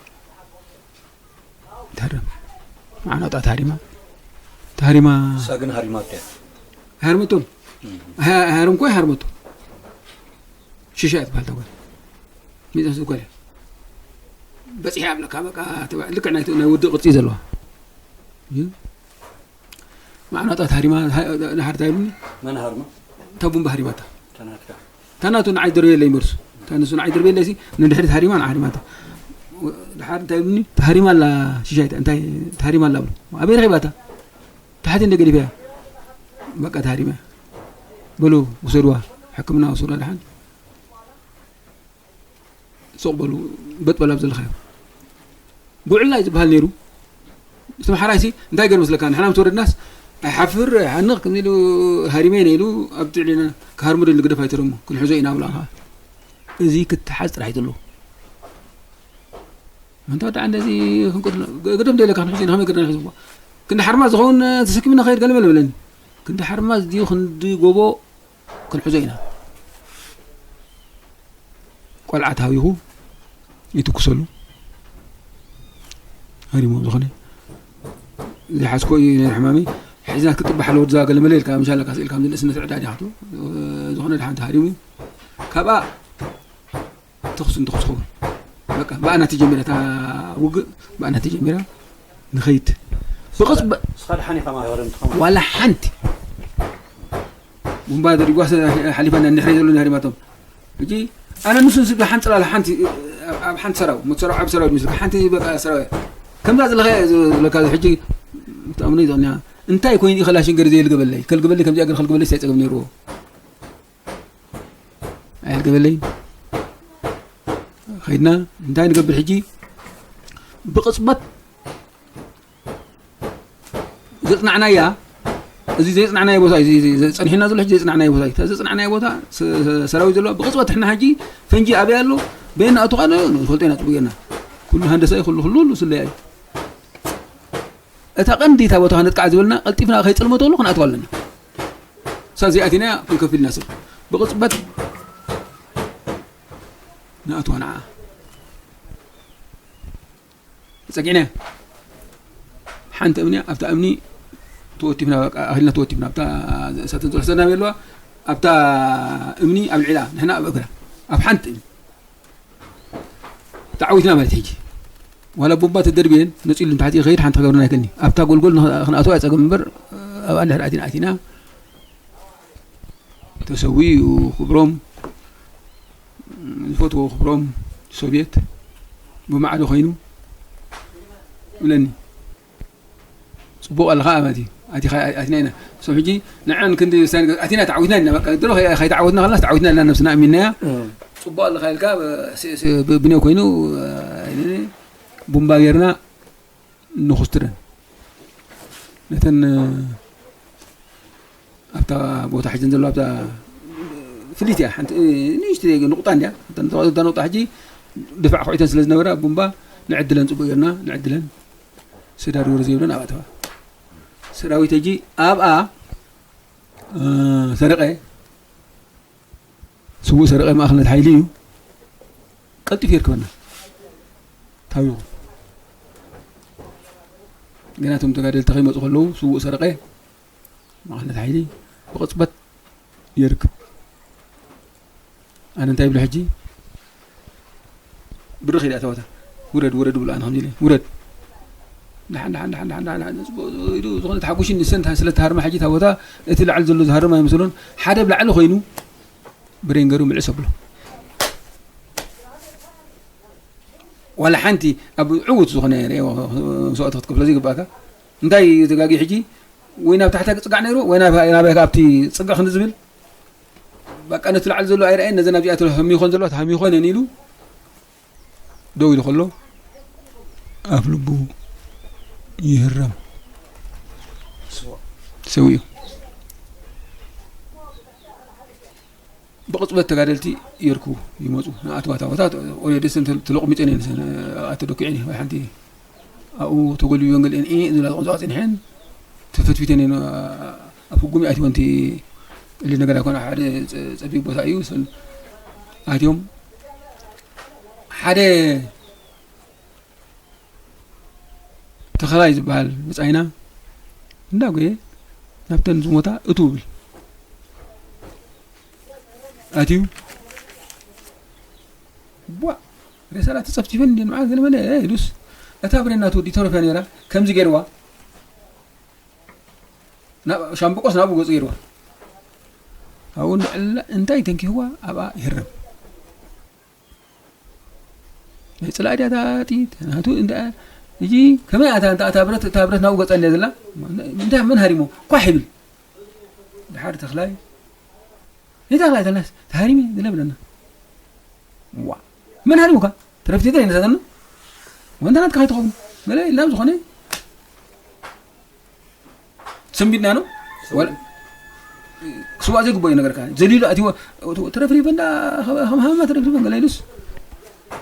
ትህረም። መዓናጣ ተሃሪማ። ተሃሪማ። ንሳ ግን ሃሪማ ድያ? ሃርመቶም። እም። ሃ-፣ ሃርም እኮ ሃርመቶ። ሽሻ እያ ትበሃል እታ ጓል። ሚዛን ዝጓል እያ። በጺሐ ኣብለካ በቃ ተባ-፣ ልክዕ ናይ፣ ናይ ወዲ ቅርጺ ዘለዋ። ግን ማዕናጣት ሃሪማ፣ ሃ-፣ ንሓር እንታይ ኢሉኒ? መን ሃርማ? እታ ቡምባ ሃሪማታ። ተናትካ። ታናቱ ንዓይ ደርቤለይ መርሱ። ታንሱ ንዓይ ደርቤለይ ሲ፣ ንድሕሪት ሃሪማ፣ ንዓ ሃሪማታ። ድሓር እንታይ ኢሉኒ? ተሃሪማ ኣላ ሽሻይታ፣ እንታይ ተሃሪማ ኣላ ብሎ። ኣበይ ረኺባታ? ታሕቲ እንደ ገዲፈያ። በቃ ተሃሪማ። በሉ፣ ውሰድዋ። ሕክምና ውሰድዋ ድሓን። ሱቕ በሉ፣ በጥ በል ኣብ ዘለኻዮ። ብውዕላ እዩ ዝበሃል ነይሩ። እቲ መሓራይሲ እንታይ ገይሩ መስለካ? ንሕና ምስ ወረድናስ፣ ኣይሓፍር፣ ኣይሓንቕ፣ ከምዚ ኢሉ ሃሪመ ኢነ ኢሉ ኣብ ትዕሊና ክሃርሙ ደሊ ግደፍ ኣይተረሙ፣ ክንሕዞ ኢና ብላ ኸዓ። እዚ ክትሓዝ ጥራሕ እዩ ዘለዎ። ኣንታ ወዲ ዓንደ እዚ ክንቅድሎ፣ ግ-፣ ግደፍ ደለካ ክንሕዞ ኢና፣ ከመይ ገርና ንሕዞ? ክንዲ ሓርማዝ ዝኸውን ተሰኪምና ኸይድ ገለ መለ በለኒ። ክንዲ ሓርማዝ ድዩ ክንዲ ጎቦ ክንሕዞ ኢና። ቆልዓ ተሃዊኹ ይትኩሰሉ። ሃሪሞ ዝኾነ ዘይሓዝኮ እዩ ነይሩ ሕማመይ። ሒዝና ክትጥባሕ ለወድዛ ገለ መለ ኢልካ፣ ምሻለካ ስኢልካ፣ ንእስነት ዕዳ ዲኻ ትብሎ። ዝኾነ ድሓን ተሃሪሙ። ካብኣ ተኹስ ንተኹስ ኸውን። በቃ፣ ብኣና ተጀሚራ እታ ውግእ፣ ብኣና ተጀሚራ ንኸይድ። ብቕጽ-፣ ብ-፣ ንስኻ ደሓን ኢኻ ማለት ወረ እንትኸውን። ዋላ ሓንቲ። ቡምባ ደሪጓ ሓሊፋና፣ ንድሕረይ ዘሎ ንሃሪማቶም። ሕጂ ኣነ ንሱ ዝብላ ሓንቲ ጽላል ሓንቲ፣ ኣብ፣ ኣብ ሓንቲ ሰራው፣ ሞት ሰራው፣ ዓቢ ሰራው ይመስል፣ ሓንቲ በቃ ሰራው እያ። ከምዛ ዘለኻ እያ ዝብለካ፣ ሕጂ ትኣምኖ ይዘቕንያ። እንታይ ኮይኑ እዩ ከላሽን ገር ዘየልገበለይ? ከልግበለይ፣ ከምዚኣ ገር ከልግበለይ እንታይ ጸገም ነይርዎ? ኣየልገበለይ። ኸይድና፣ እንታይ ንገብር ሕጂ? ብቕጽበት ዘጽናዕናያ፣ እዚ ዘይጽናዕናዮ ቦታ እዩ፣ እዚ፣ እዚ ጸኒሕና ዘሎ ሕጂ ዘይጽናዕናዮ ቦታ እዩ። እታ ዘጽናዕናዮ ቦታ ስ-፣ ስ-፣ ሰራዊት ዘለዋ ብቕጽበት ሕና ሕጂ ፈንጂ ኣበይ ኣሎ፣ በየን ኣቱ ኻዶ ንፈልጦ ኢና ጽቡቅ ጌርና። ኩሉ ሃንደሳ እዩ፣ ኩሉ፣ ኩሉ፣ ኩሉ ስለያ እዩ። እታ ቀንዲ እታ ቦታ ከነጥቃዕ ዝበልና ቀልጢፍና ከይጽልመቶ ከሎ ክንኣትዋ ኣለና። እሳ እዚኣ ኣቲና ክንከፍልና ሰብ ብቕጽበት ንኣትዋ ንዓ። ጸጊዕና ሓንቲ እምኒ ኣብታ እምኒ ተወቲፍና፣ በቃ ኣኺልና ተወቲፍና፣ ኣብታ እሳተ ንጹር ሕሰና ኣለዋ፣ ኣብታ እምኒ ኣብ ልዕላ፣ ንሕና ኣብ እግራ፣ ኣብ ሓንቲ እምኒ ተዓዊትና ማለት ሕጂ። ዋላ ቦምባ ተደርብየን መጺሉ ንታሕቲ ይኸይድ፣ ሓንቲ ክገብረና ኣይክእልኒ። ኣብታ ጎልጎል ንኽ-፣ ክንኣትዋ ኣይጸገም እምበር፣ ኣብኣ እንድሕር ኣቲና፣ ኣቲና፣ ተሰዊኡ ክብሮም፣ ዝፈትዎ ክብሮም፣ ሶብየት ብማዕዶ ኮይኑ ይብለኒ። ጽቡቕ ኣለኻ ማለት እዩ። ኣቲኻ፣ ኣቲና ኢና። ሰብ ሕጂ ንዕን ክንዲ ወሳኒ ኣቲና ተዓዊትና ኢና። በቃ ድሮ ከይ-፣ ከይተዓወትና ከለና ተዓዊትና ኢልና ነብስና ኣሚንናያ። እም። ጽቡቕ ኣለኻ ኢልካ፣ ብ-፣ ስ-፣ ስ-፣ ብ-፣ ብንዮ ኮይኑ፣ እ፣ ቡምባ ጌርና ንኹስትረን። ነተን፣ እ፣ ኣብታ ቦታ ሕጅን ዘለዋ ኣብታ ፍልይቲ እያ። ሓንቲ፣ እ፣ ንእሽተይ ንቑጣ እንድያ። እተን፣ እታ ንቑጣ ሕጂ ድፋዕ ከውዒተን ስለ ዝነበራ፣ ቡምባ ንዕድለን ጽቡቕ ጌርና፣ ንዕድለን። ስዳድ ወረ ዘይብለን ኣብኣ ተዋ። ሰራዊት ሕጂ ኣብኣ፣ እ፣ ሰረቐ፣ ስዉእ ሰረቐ ማእኸልነት ሓይሊ እዩ። ቀልጢፉ የርክበና። ታቢኹም። ገና እቶም ተጋደልቲ ከይመጹ ከለዉ ስዉእ ሰረቐ ማእኸልነት ሓይሊ ብቕጽበት የርክብ። ኣነ እንታይ ይብሎ ሕጂ? ብርኽ ኢለ እታ ቦታ። ውረድ፣ ውረድ ብሎ ኣነ ከምዚ ኢለ፣ ውረድ። ደሓን፣ ደሓን፣ ደሓን፣ ደሓን፣ ደሓን፣ ደሓን። ጽቡቕ ኢሉ ዝኾነ ተሓጉሽን ንሰን ስለ ተሃርመ ሕጂ እታ ቦታ እቲ ላዕሊ ዘሎ ዝሃርም ኣይመስሎን። ሓደ ብላዕሊ ኮይኑ ብሬን ገሩ ምልስ ኣብሎ። ዋላ ሓንቲ ኣብ ዕዉት ዝኾነ ርኤዎ መስዋእቲ ክትከፍሎ ዘይግባእካ። እንታይ እዩ ተጋጊ ሕጂ? ወይ ናብ ታሕታ ክጽጋዕ ነይሩ፣ ወይ ናብ፣ ናበይ ኣብቲ ጽግዕ ክንዲ ዝብል። በቃ ነቲ ላዕሊ ዘሎ ኣይረኣየን፣ ነዘን ኣብዚኣ ተሃሚኾን ዘለዋ ተሃሚኾን እየን ኢሉ ደው ኢሉ ከሎ ኣፍ ልቡ ይህረም። ሰው እዩ። ብቕጽበት ተጋደልቲ የርክቡ ይመጹ። ንኣተዋ እታ ቦታ ኦልሬዲ ሰን ተል-፣ ተለቑሚጠን እየን፣ ሰን፣ ኣተደኲዐን እየን። ወይ ሓንቲ ኣብኡ ተጎልቢበን ገሊአን ኢ ዝብላ ዝቖንጽዋ ጽኒሐን ተፈትፊተን እየን። ኣብ ህጉም ይኣትወን እቲ ቀሊል ነገር ኣይኮነ። ሓደ ጸ-፣ ጸቢብ ቦታ እዩ። ሰን ኣትዮም ሓደ ተኸላይ ዝበሃል ብጻይና እንዳጎየ ናብተን ዝሞታ እትው ብል ኣትዩ። ቧ! ሬሳላ ተጸፍቲፈን እንዴ ንዓ ገለ መለ፣ እ፣ ኢሉስ እታ ብሬን ናቱ ወዲ ተረፈ ነይራ፣ ከምዚ ገይርዋ። ናብ ሻምብቆስ ናብኡ ገጹ ገይርዋ። ኣብኡ እንድዕላ እንታይ ተንኪፍዋ ኣብኣ ይህረም። ናይ ጽላእ ድያ እታ ጥይት? ናቱ እንዳ፣ እጂ ከመይ ኣታ፣ እንታ፣ እታ ብረት፣ እታ ብረት ናብኡ ገጻ እንድያ ዘላ? እንታይ፣ መን ሃሪሞ? ኳሕ ይብል። ድሓር ተኽላይ፣ "ይታ ተኽላይ ተናስ፣ ተሃሪመ" ዝለ ብለና። ዋ፣ መን ሃሪሙካ? ተረፍቲተ ይነሳተና? ወንታ ናትካ ከይትኸውን። ገለ ኢልና ብዝኾነ ሰንቢድና ነው። ወላ ክስዋእ ዘይግባእ እዩ ነገርካ። ዘሊሉ ኣትይዎ፣ ትረፍሪፍ እንዳ ከም ሃማ ትረፍሪፍ ገለ ኢሉስ።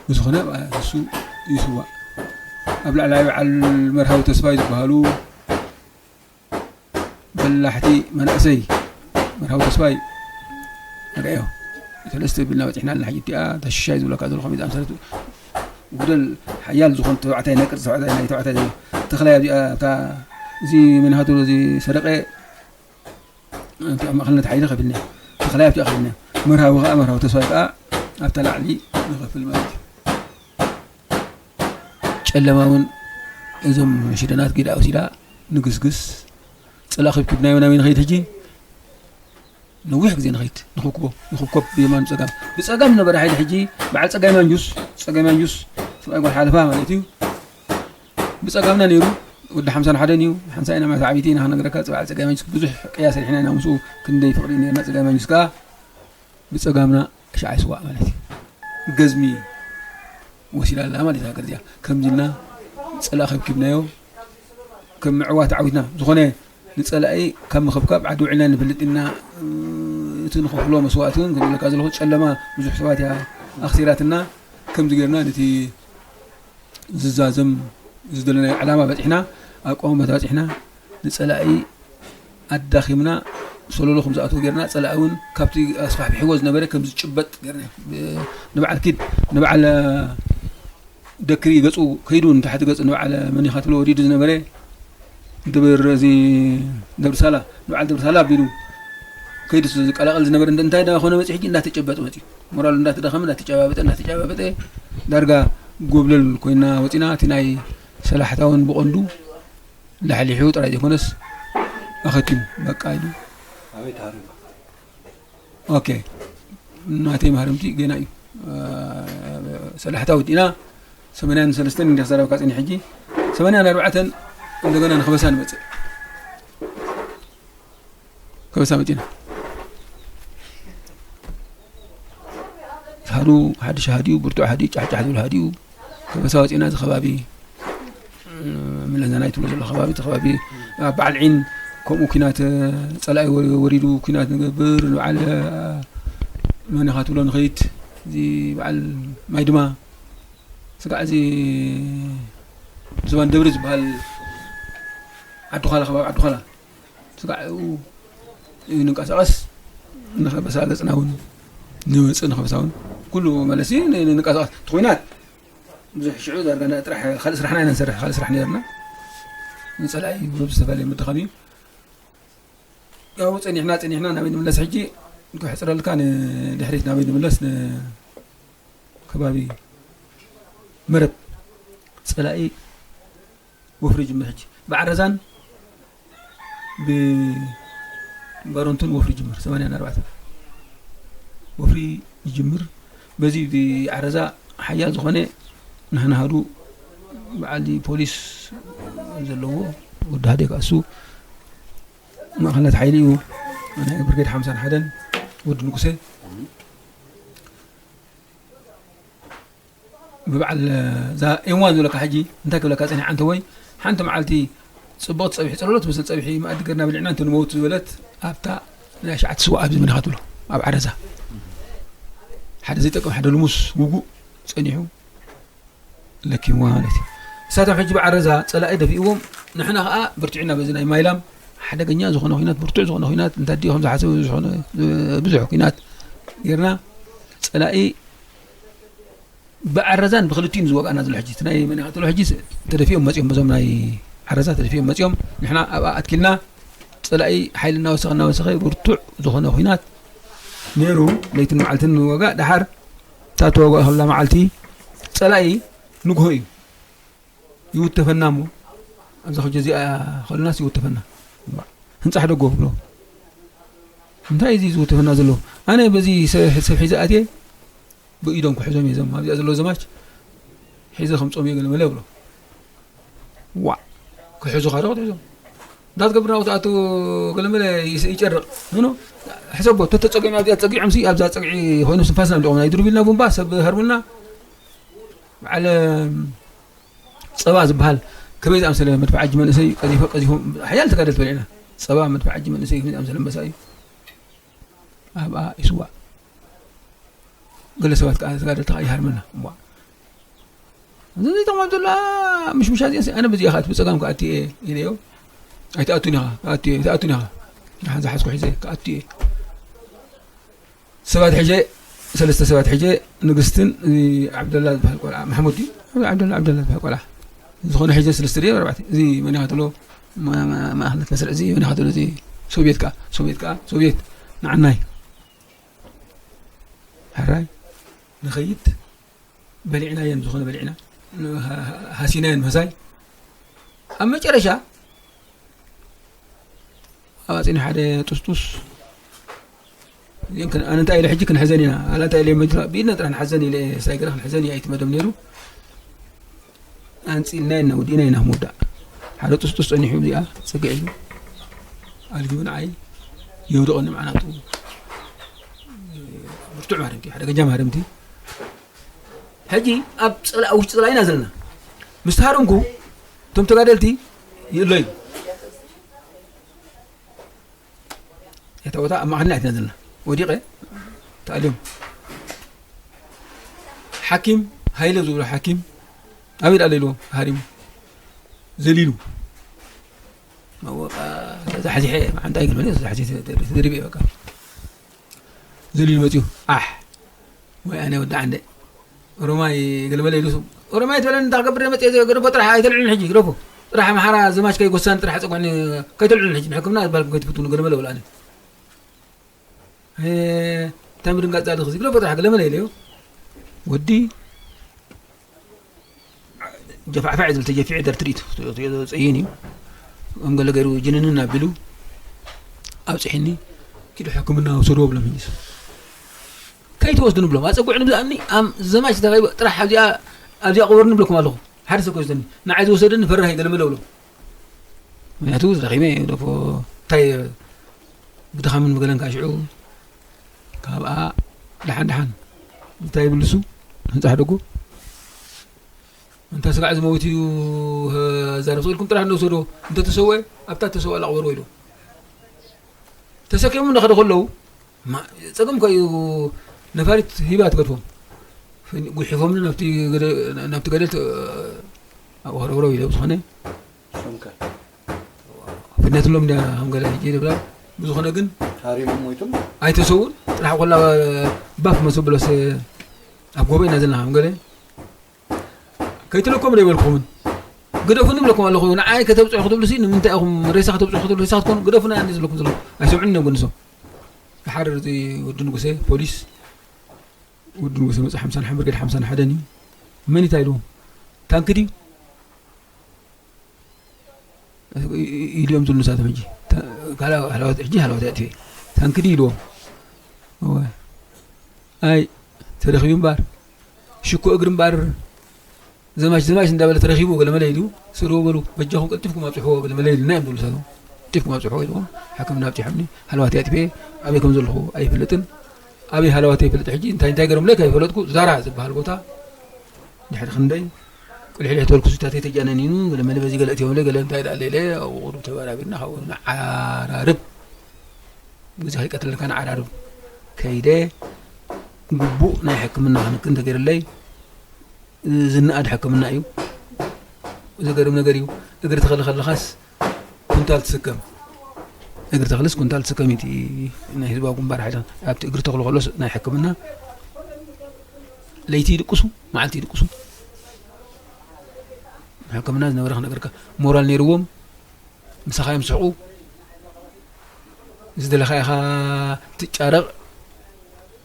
ብዝኾነ እሱ ይስዋእ። ኣብ ላዕላይ በዓል መርሃዊ ተስፋይ ዝበሃሉ በላሕቲ መናእሰይ መርሃዊ ተስፋይ ንርኣዮ። ሰለስተ ቢልና በጺሕና ኣለና። ሕጂ እቲኣ ተሽሻይ ዝብለካ ዘለኹ ከምዚ ኣምሰለት ጉደል ሓያል ዝኾነ ተባዕታይ፣ ናይ ቅርጺ ተባዕታይ፣ ናይ ተባዕታይ ዘሎ ተኽላይ ኣብዚኣ፣ እታ፣ እዚ መንሃቱ፣ እዚ ሰረቐ፣ ኣብቲ ኣብ ማእከልነት ሓይሊ ከፊልና፣ ተኽላይ ኣብቲኣ ከፊልና፣ መርሃዊ ከኣ፣ መርሃዊ ተስፋይ ከኣ ኣብታ ላዕሊ ንኸፍል ማለት እዩ። ጨለማ እውን እዞም ሽደናት ጌዳ ወሲዳ ንግስግስ። ጽላ ከብኪብናዮ ናበይ ንኸይድ ሕጂ? ነዊሕ ግዜ ንኸይድ፣ ንኽብክቦ፣ ንኽብኮብ ብየማን ብጸጋም። ብጸጋም ዝነበረ ሓይሊ ሕጂ በዓል ጸጋይ ማንጁስ፣ ጸጋይ ማንጁስ ሰብኣይ ጓል ሓለፋ ማለት እዩ። ብጸጋምና ነይሩ፣ ወዲ ሓምሳን ሓደን እዩ። ሓምሳ ኢና ማለት ዓቢይቲ ኢና ክነግረካ፣ በዓል ጸጋይ ማንጁስ ብዙሕ ቅያ ሰሪሕና ኢና ምስኡ፣ ክንደይ ፍቕሪ ነይርና። ጸጋይ ማንጁስ ከኣ ብጸጋምና እሻዕ ይስዋእ ማለት እዩ። ገዝሚ ወሲዳ ኣላ ማለት እያ ሃገር እዚኣ። ከምዚ ኢልና ጽላ ከብኪብናዮ፣ ከም ምዕዋት ዓዊትና። ዝኾነ ንጸላኢ ካብ ምኽብካብ ዓዲ ውዒልና ንፈልጥ ኢና። እቲ ንኸፍሎ መስዋእቲ እውን ከምለካ ዘለኹ ጨለማ ብዙሕ ሰባት እያ ኣኽሲራትና። ከምዚ ጌርና ነቲ ዝዛዘም ዝደለናዮ ዕላማ በጺሕና፣ ኣብ ቀወመት በጺሕና፣ ንጸላኢ ኣዳኺምና፣ ሰለሎ ከም ዝኣትዎ ጌርና፣ ጸላኢ እውን ካብቲ ኣስፋሕፊሕዎ ዝነበረ ከም ዝጭበጥ ጌርና። ንበዓል ኪድ፣ ንበዓል ደክሪ ገጹ ከይዱ፣ ንታሕቲ ገጹ ንበዓል መኒኻ ትብሎ ወሪዱ ዝነበረ፣ ደብር እዚ ደብሪ ሳላ፣ ንበዓል ደብሪ ሳላ ኣቢሉ ከይዱ ዝቀላቐል ዝነበረ፣ እንደ-፣ እንታይ ዳ ኾነ መጺኡ ሕጂ እንዳተጨበጠ መጺኡ። ሞራሉ እንዳተዳኸመ፣ እንዳተጨባበጠ፣ እንዳተጨባበጠ፣ ዳርጋ ጎብለል ኮይና ወጺና፣ እቲ ናይ ሰላሕታውን ብቐንዱ ላሕሊሑ ጥራይ ዘይኮነስ ኣኸቲሙ፣ በቃ ኢሉ። ኣበይ ተሃሪሙ? ኦኬ። ናተይ ማህረምቲ ገና እዩ። እ፣ ሰላሕታ ወዲእና ሰማንያን ሰለስተን እንዲያ ተዛረብካ ጽኒሕ። ሕጂ ሰማንያን ኣርባዕተን እንደገና ንኸበሳ ንመጽእ። ከበሳ መጺና። ሃዱ ሓድሽ ሃዲኡ፣ ብርቱዕ ሃዲኡ፣ ጫሕጫሕ ዝብል ሃዲኡ። ከበሳ ወጺና እዚ ከባቢ፣ እ፣ ምለዛናይ ትብሎ ዘሎ ከባቢ፣ እቲ ከባቢ ኣብ በዓል ዒን ከምኡ ኲናት፣ እ፣ ጸላኢ ወ-፣ ወሪዱ ኲናት ንገብር፣ በዓል፣ እ፣ መን ኢኻ ትብሎ ንኸይድ፣ እዚ በዓል ማይ ድማ፣ ስጋዕ እዚ ዝባን ደብሪ ዝበሃል ዓዲ ዃላ፣ ከባቢ ዓዲ ዃላ፣ ስጋዕ እዩ ንንቀሳቐስ፣ ንኸበሳ ገጽና እውን ንመጽእ፣ ንኸበሳ እውን ኩሉ መለሲ ን-፣ ን-፣ ንንቀሳቐስ። እቲ ኹናት ብዙሕ ሽዑ ዳርጋ ና-፣ ጥራሕ ካልእ ስራሕና ኢና ንሰርሕ፣ ካልእ ስራሕ ነይርና። ንጸላኢ ብዝተፈላለየ ምድኻም እዩ። ያው ጸኒሕና፣ ጸኒሕና ናበይ ንምለስ ሕጂ? ክሕጽረልካ ንድሕሪት ናበይ ንምለስ? ንከባቢ መረብ ጸላኢ ወፍሪ ይጅምር ሕጂ። ብዓረዛን ብባሮንቱን ወፍሪ ይጅምር፣ ሰማንያን ኣርባዕተን ወፍሪ ይጅምር። በዚ ብዓረዛ ሓያል ዝኾነ ናህናሃዱ በዓል ፖሊስ ዘለዎ ወዲ ሃደ ከኣ እሱ ማእኸላት ሓይሊ እዩ። ናይ ብርጌድ ሓምሳን ሓደን ወዲ ንጉሴ ብበዓል እዛ ኤም ዋን ዝብለካ ሕጂ እንታይ ክብለካ ጸኒሓ ኣንተ ወይ ሓንቲ መዓልቲ ጽቡቕ ጸብሒ ጽለሎ ትመስል ጸብሒ መኣዲ ገርና ብሊዕና እንተ ንመውት ዝበለት ኣብታ ናይ ሸዓተ ስዋ ኣብዚ መኒኻ ትብሎ ኣብ ዓረዛ ሓደ ዘይጠቅም ሓደ ልሙስ ውጉእ ጸኒሑ ለኪምዋ ማለት እዩ። እሳቶም ሕጂ ብዓረዛ ጸላኢ ደፊእዎም ንሕና ኸኣ ብርቲዕና በዚ ናይ ማይላም ሓደገኛ ዝኾነ ኹናት ብርቱዕ ዝኾነ ኹናት እንተ ኣዲኡ ከም ዝሓሰቡ ዝኾነ ብዙሕ ኹናት ጌርና ጸላኢ ብዓረዛን ብክልቲኡን ዝወግኣና ዘሎ ሕጂ፣ እቲ ናይ መን ኢኻ ትብሎ ሕጂ ተደፊኦም መጺኦም፣ በዞም ናይ ዓረዛ ተደፊኦም መጺኦም፣ ንሕና ኣብኣ ኣትኪልና፣ ጸላኢ ሓይሊ እናወሰኸ፣ እናወሰኸ፣ ብርቱዕ ዝኾነ ኹናት ነይሩ፣ ለይትን መዓልትን ንወጋእ። ደሓር እታ ተዋግኦ ከላ መዓልቲ፣ ጸላኢ ንግሆ እዩ ይውተፈና እሞ፣ ኣብዛ ኩጀ እዚኣ ከሉናስ ይውተፈና። ህንጻሕ ደጎ ብሎ፣ እንታይ እዩ እዚ ዝውተፈና ዘሎ? ኣነ በዚ ሰ-፣ ሰብ ሒዘ ኣትየ፣ ብኢዶም ክሕዞም እየ፣ እዞም ኣብዚኣ ዘለዉ ዘማች ሒዘ ከምጾም እየ ገለ መለ ብሎ። ዋእ፣ ክሕዙኻ ዶ ክትሕዞም? እንዳትገብር ናብኡ ትኣቱ ገለ መለ ይስ-፣ ይጨርቕ። ኖ፣ ኖ፣ ሕሰቦ፣ ተተጸጊዖም ኣብዚኣ ተጸጊዖምሲ፣ ኣብዛ ጸግዒ ኮይኑ ስንፋስና ኣምሊቖም፣ ናይ ድርቢልና ቡምባ ሰብ ሃርሙልና፣ በዓል ጸባ ዝበሃል ከመይ ዝኣምሰለ መድፍዕ ኣጂ መንእሰይ ቀዚፎ-፣ ቀዚፎም ሓያል ተጋደልቲ በሊዕና። ጸባ መድፍዕ ኣጂ መንእሰይ ከመይ ዝኣምሰለ ኣንበሳ እዩ። ኣብኣ ይስዋእ። ገለ ሰባት ከኣ ተጋደልቲ ከኣ ይሃርመና። እዋ። እዚ ዘይጠቕሞም ዘሎ ምሽምሻ እዚኣስ ኣነ በዚኣ ከኣ ብጸጋም ክኣቱ እየ ኢለዮ። ኣይትኣቱን ኢኻ፣ ክኣቱ እየ፣ ኣይትኣቱን ኢኻ። ደሓን ዝሓዝኩ ሒዘ ክኣቱ እየ። ሰባት ሕጀ፣ ሰለስተ ሰባት ሕጀ፣ ንግስትን፣ እዚ ዓብደላ ዝበሃል ቆልዓ፣ ማሕሙድ ድዩ? ዓብደላ፣ ዓብደላ ዝበሃል ቆልዓ። ዝኾነ ሕጀ ሰለስተ ድዩ? ኣርባዕተ። እዚ መን ኢኻ ትብሎ? ማ-፣ ማ-፣ ማእኸል መስርዕ እዚ መን ኢኻ ትብሎ? እዚ ሶብየት ከኣ፣ ሶብየት ከኣ፣ ሶብየት ንዓናይ። ሕራይ፣ ንኸይድ፣ በሊዕናየን፣ ዝኾነ በሊዕና፣ ን-፣ ሃ-፣ ሃ-፣ ሃሲናየን ምሳይ። ኣብ መጨረሻ፣ ኣብኣ ጺኑ ሓደ ጥስጡስ፣ እዚኦም ክን-፣ ኣነ እንታይ ኢለ ሕጂ ክንሕዘን ኢና፣ ኣላ እንታይ ኢለ መጅራ፣ ብኢድና ጥራሕ ንሓዘን ኢለ ሳይገራ ክንሕዘን እያ ኣይትመደብ ነይሩ። ኣንጺልና ኢና ወዲእና ኢና ምውዳእ። ሓደ ጥስጡስ ጸኒሑ እዚኣ ጸግዕ ኢሉ ኣልጊቡ ንዓይ የውድቐኒ መዓናጡ። ብርቱዕ ማረምቲ፣ ሓደገኛ ማረምቲ። ሕጂ ኣብ ጸላ-፣ ኣብ ውሽጢ ጸላኢና ዘለና። ምስ ተሃረምኩ፣ እቶም ተጋደልቲ ይእለዩ። እታ ቦታ ኣብ ማእኸልና ኣትና ዘለና። ወዲቐ፣ ተኣልዮም። ሓኪም፣ ሃይለ ዝብሎ ሓኪም፣ ኣበይ ደኣ ኢልዎ፣ ሃሪሙ። ዘሊሉ። በቃ፣ ተዛሕዚሐ፣ መዓንጣ ኣይግልበን፣ ተዛሕዚሐ፣ ተደሪበ፣ በቃ። ዘሊሉ መጺኡ፣ ኣሕ፣ ወይ ኣነ ወዲ ዓንደ። ኦሮማይ ገለመለ ኢሉ፣ ኦሮማይ ትበለኒ፣ እንታይ ክገብር እየ መጺአ፣ ገደፎ ጥራሕ ኣይተልዕሉኒ ሕጂ፣ ግደፎ። ጥራሕ ኣምሓራ ዘማች ከይጎሳኒ ጥራሕ ጸጉዕኒ፣ ከይተልዕሉኒ ሕጂ፣ ንሕክምና ዝበልኩም ከይትፍትኑ፣ ገለመለ በሉ ኣነ። እ፣ እንታይ ምድንጋጽ ዛድኽ እዚ፣ ግደፎ ጥራሕ፣ ገለመለ ኢለዮ። ወዲ ጀፋዕፋዕ ዝብል ተጀፊዐ ደር ትርኢት ጸይን እዩ። ከም ገለ ገይሩ ጅንንን ኣቢሉ ኣብጽሒኒ፣ "ኪዱ ሕክምና ውሰድዎ" ብሎም፣ ሕጂስ "ከይትወስዱ" ንብሎም። ኣጸጉዕኒ ብዛዕኒ ኣም ዘማች ተባሂሉ ጥራሕ ኣብዚኣ፣ ኣብዚኣ ቅበሩኒ ብለኩም ኣለኹ። ሓደ ሰብ ከይወስደኒ፣ ንዓይ ዝወሰደኒ ፈራሂ ገለመለ ብሎም። ምክንያቱ ደኺመ እየ፣ ደፎ እንታይ ብድኻምን ብገለን ከዓ ሽዑ ካብኣ ደሓን ደሓን እንታይ ይብልሱ ህንጻሕ ደጉ እንተ ስጋዕ ዝመውት እዩ፣ ዛረብ ስቕ ኢልኩም ጥራሕ እንወሰዶ፣ እንተ ተሰወ፣ ኣብታ ተሰወ ኣላቕበርዎ ኢሉ። ተሰኪሞም እናኸዱ ከለዉ፣ ማ-፣ ጸገም እኮ እዩ፣ ነፋሪት ሂባ ትገድፎም። ፍን-፣ ጉሒፎምኒ ናብቲ ገደ-፣ ናብቲ ገደል ተ-፣ ኣብኡ ከረብረው ኢለ፣ ብዝኾነ፣ እሶም ከ? ፍነትሎም እንድያ፣ ከም ገለ ሕጂ ይብላ። ብዝኾነ ግን ሃሪሞም ሞይቶም? ኣይተሰውን፣ ጥራሕ ኮላ ባፍ መሰብሎስ ኣብ ጎቦ ኢና ዘለና፣ ከም ገለ ከይትለኮም ዶ ይበልኩምን? ግደፉኒ ብለኩም ኣለኹ። ንዓይ ከተብጽሑ ክትብሉ ሲ፣ ንምንታይ ኢኹም ሬሳ ከተብጽሑ ክትብሉ፣ ሬሳ ክትኮኑ? ግደፉና እንዲ ዝብለኩም ዘለኹ። ኣይሰምዑን እዮም ግን ንሶም። ድሓር እዚ ወዲ ንጉሴ፣ ፖሊስ፣ ወዲ ንጉሴ መጽእ ሓምሳን ሓምሳን ብርጌድ ሓምሳን ሓደን እዩ። መን እንታይ ኢልዎም? ታንክ ድዩ? ኢ-፣ ኢ-፣ ኢልዮም ዝብሉ ንሳቶም ሕጂ። ታ-፣ ካላ-፣ ሃለዋት፣ ሕጂ ሃለዋት ኣጥፊኤ። ታንክ ድዩ ኢልዎም? እወ። ኣይ፣ ተረኺቡ እምበር። ሽኮ እግሪ እምበር። ዘማች፣ ዘማች እንዳበለ ተረኺቡ ገለመለ ኢሉ፣ "ስርዎ በሉ፣ በጃኹም ቀልጢፍኩም ኣብጽሕዎ" ገለመለ ኢሉና እዮም ዝብሉ ንሳቶም። "ቀልጢፍኩም ኣብጽሕዎ" ኢልዎም። ሕክምና ኣብጺሖምኒ። ሃለዋት ኣጥፊኤ፣ ኣበይ ከም ዘለኹ ኣይፍለጥን። ኣበይ ሃለዋት ኣይፍለጥ። ሕጂ እንታይ፣ እንታይ ገይሮምለይ ከይፈለጥኩ፣ ዛራ ዝበሃል ቦታ ድሕሪ ክንደይ ቁልሕልሕ ተበልኩ፣ ሱታተይ ተጃነኒኑ፣ ገለ መለ በዚ ገለ እትዮምለይ፣ ገለ እንታይ ደኣ ኢለ፣ ኣብኡ ቁሩብ ተበራቢርና፣ ካብኡ ንዓራርብ። ግዜ ከይቀትለካ ንዓራርብ። ከይደ፣ ግቡእ ናይ ሕክምና ክንክን ተገይርለይ፣ ዝነኣድ ሕክምና እዩ። ዘገርም ነገር እዩ። እግሪ ተኸሊ ከለኻስ ኩንታል ትስከም። እግሪ ተኽልስ ኩንታል ትስከም እዩ። እቲ ናይ ህዝባዊ ግንባር ሓይሊ ኣብቲ እግሪ ተኽሉ ከሎስ ናይ ሕክምና ለይቲ ይድቅሱ፣ መዓልቲ ይድቅሱ። ሕክምና ዝነበረ ክነግረካ ሞራል ነይርዎም። ምሳኻ እዮም ዝስሕቑ። ዝደለኻ ኢኻ ትጫረቕ።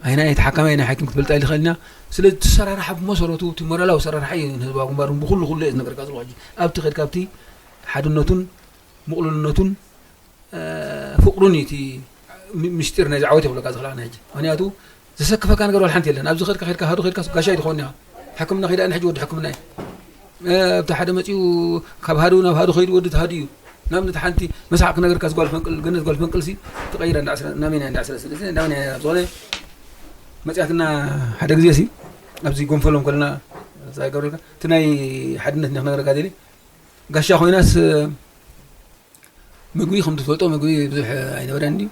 ኣይና፣ ኣይና ተሓካማይ፣ ኣይና ሓኪም ክትፈልጥ ኣይትኽእልን እያ። ስለዚ እቲ ኣሰራርሓ ብመሰረቱ፣ እቲ ሞራላዊ ኣሰራርሓ እዩ ንህዝባዊ ግንባር ብኹሉ፣ ኩሉ እየ ዝነግረካ ዘለኹ። ሕጂ ኣብቲ ከድካ፣ ኣብቲ ሓድነቱን ምቕሉልነቱን፣ እ፣ ፍቕሩን እዩ እቲ ሚ-፣ ምስጢር ናይዚ ዓወት የብለካ ዝኽእል ኣነ ሕጂ። ምኽንያቱ ዘሰክፈካ ነገር ዋላ ሓንቲ የለን። ኣብዚ ከድካ፣ ከድካ፣ ሃዱ ከድካ ጋሻይ ትኸውን ኢኻ። ሕክምና ከይዳ ኣነ ሕጂ ወዲ ሕክምና እየ። እ፣ ኣብቲ ሓደ መጺኡ ካብ ሃዱ ናብ ሃዱ ከይዱ ወዲ ተሃዱ እዩ። ንኣብነት ሓንቲ መሳቕ ክነገርካ፣ ጓል ፈንቅል፣ ገነት ጓል ፈንቅልሲ ተቐይራ እንዳ ዕስራ፣ ናበይ እያ እንዳ ዕስራ ስለ፣ ናበይ እያ ዝኾነ መጽያትና ሓደ ግዜ ሲ ኣብዚ ጎንፈሎም ከለና እዛ ይገብረልካ። እቲ ናይ ሓድነት እንዲያ ክነገረካ ደልየ። ጋሻ ኮይናስ ምግቢ ከም ትፈልጦ ምግቢ ብዙሕ ኣይነበረን ድዩ?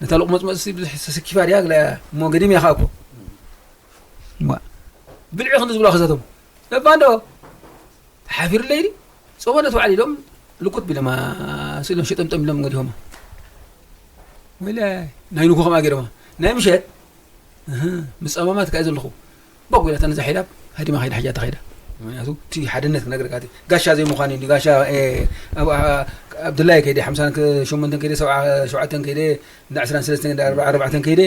ነታ ሎቕመጽመጽሲ ብዙሕ ተሰኪፋ ድያ? ግላ እሞ ገዲም እያ ኸኣ እኮ። እሞ ብልዒ ክንዲ ዝብላ ክሰቶም። እባ እንዶ ተሓፊርለይ ድዩ? ጾመ ነቲ በዓል ኢሎም ልኩት ቢሎማ፣ ስኢሎም ሸጠምጠም ኢሎም ገዲፎማ። ወይለ ናይ ንግሆ ከምኣ ገይሮማ። ናይ ምሸት፣ እህ፣ ምስ ጸማማት ከኣ ዘለኹ። ቦግ ኢላታ ነዛ ሒዳብ ሃዲማ ከይዳ፣ ሕጂ ተኸይዳ። ምኽንያቱ እቲ ሓድነት ክነግረካ፣ እቲ ጋሻ ዘይምዃኑ እዩ። ጋሻ፣ ኤ፣ ኣብ፣ ኣ-፣ ኣብ ድላይ ከይደ፣ ሓምሳን ሸሞንተን ከይደ፣ ሰብዓ ሸውዓተን ከይደ፣ እንዳ ዕስራን ሰለስተን፣ እንዳ ኣርባዓ ኣርባዕተን ከይደ፣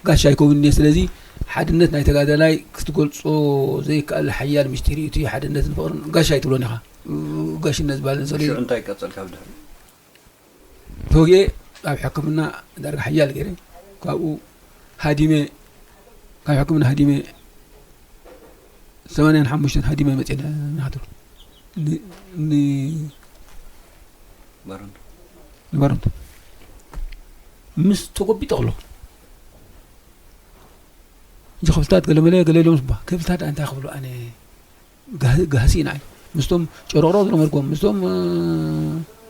ጋሻ ኣይከውንን እየ። ስለዚ ሓድነት ናይ ተጋዳላይ ክትገልጾ ዘይከኣል ሓያል ምስጢር እዩ። እቲ ሓድነትን ፍቕርን ጋሻ ኣይትብሎን ኢኻ። ጋሽነት ዝበሃል ዘሎ ሽዑ እንታይ ቀጸልካ ብድሕሪኡ? ተወጊኤ ኣብ ሕክምና ዳርጋ ሓያል ገይረ፣ ካብኡ ሃዲመ፣ ካብ ሕክምና ሃዲመ፣ ሰማንያን ሓሙሽተን ሃዲመ መፅኤ ዳ-፣ ናቱ። ን-፣ ን-፣ ባረንቱ። ንባረንቱ። ምስ ተጎቢጠ ከለኹ፣ እንጂ ክፍልታት ገለ መለ ገለ ኢሎም ስባ። ክፍልታት እንታይ ክብሉ ኣነ? ጋህ-፣ ጋህሲ ኢና። ምስቶም ጨሮቕሮ ዝለመድኩም፣ ምስቶም፣ እ፣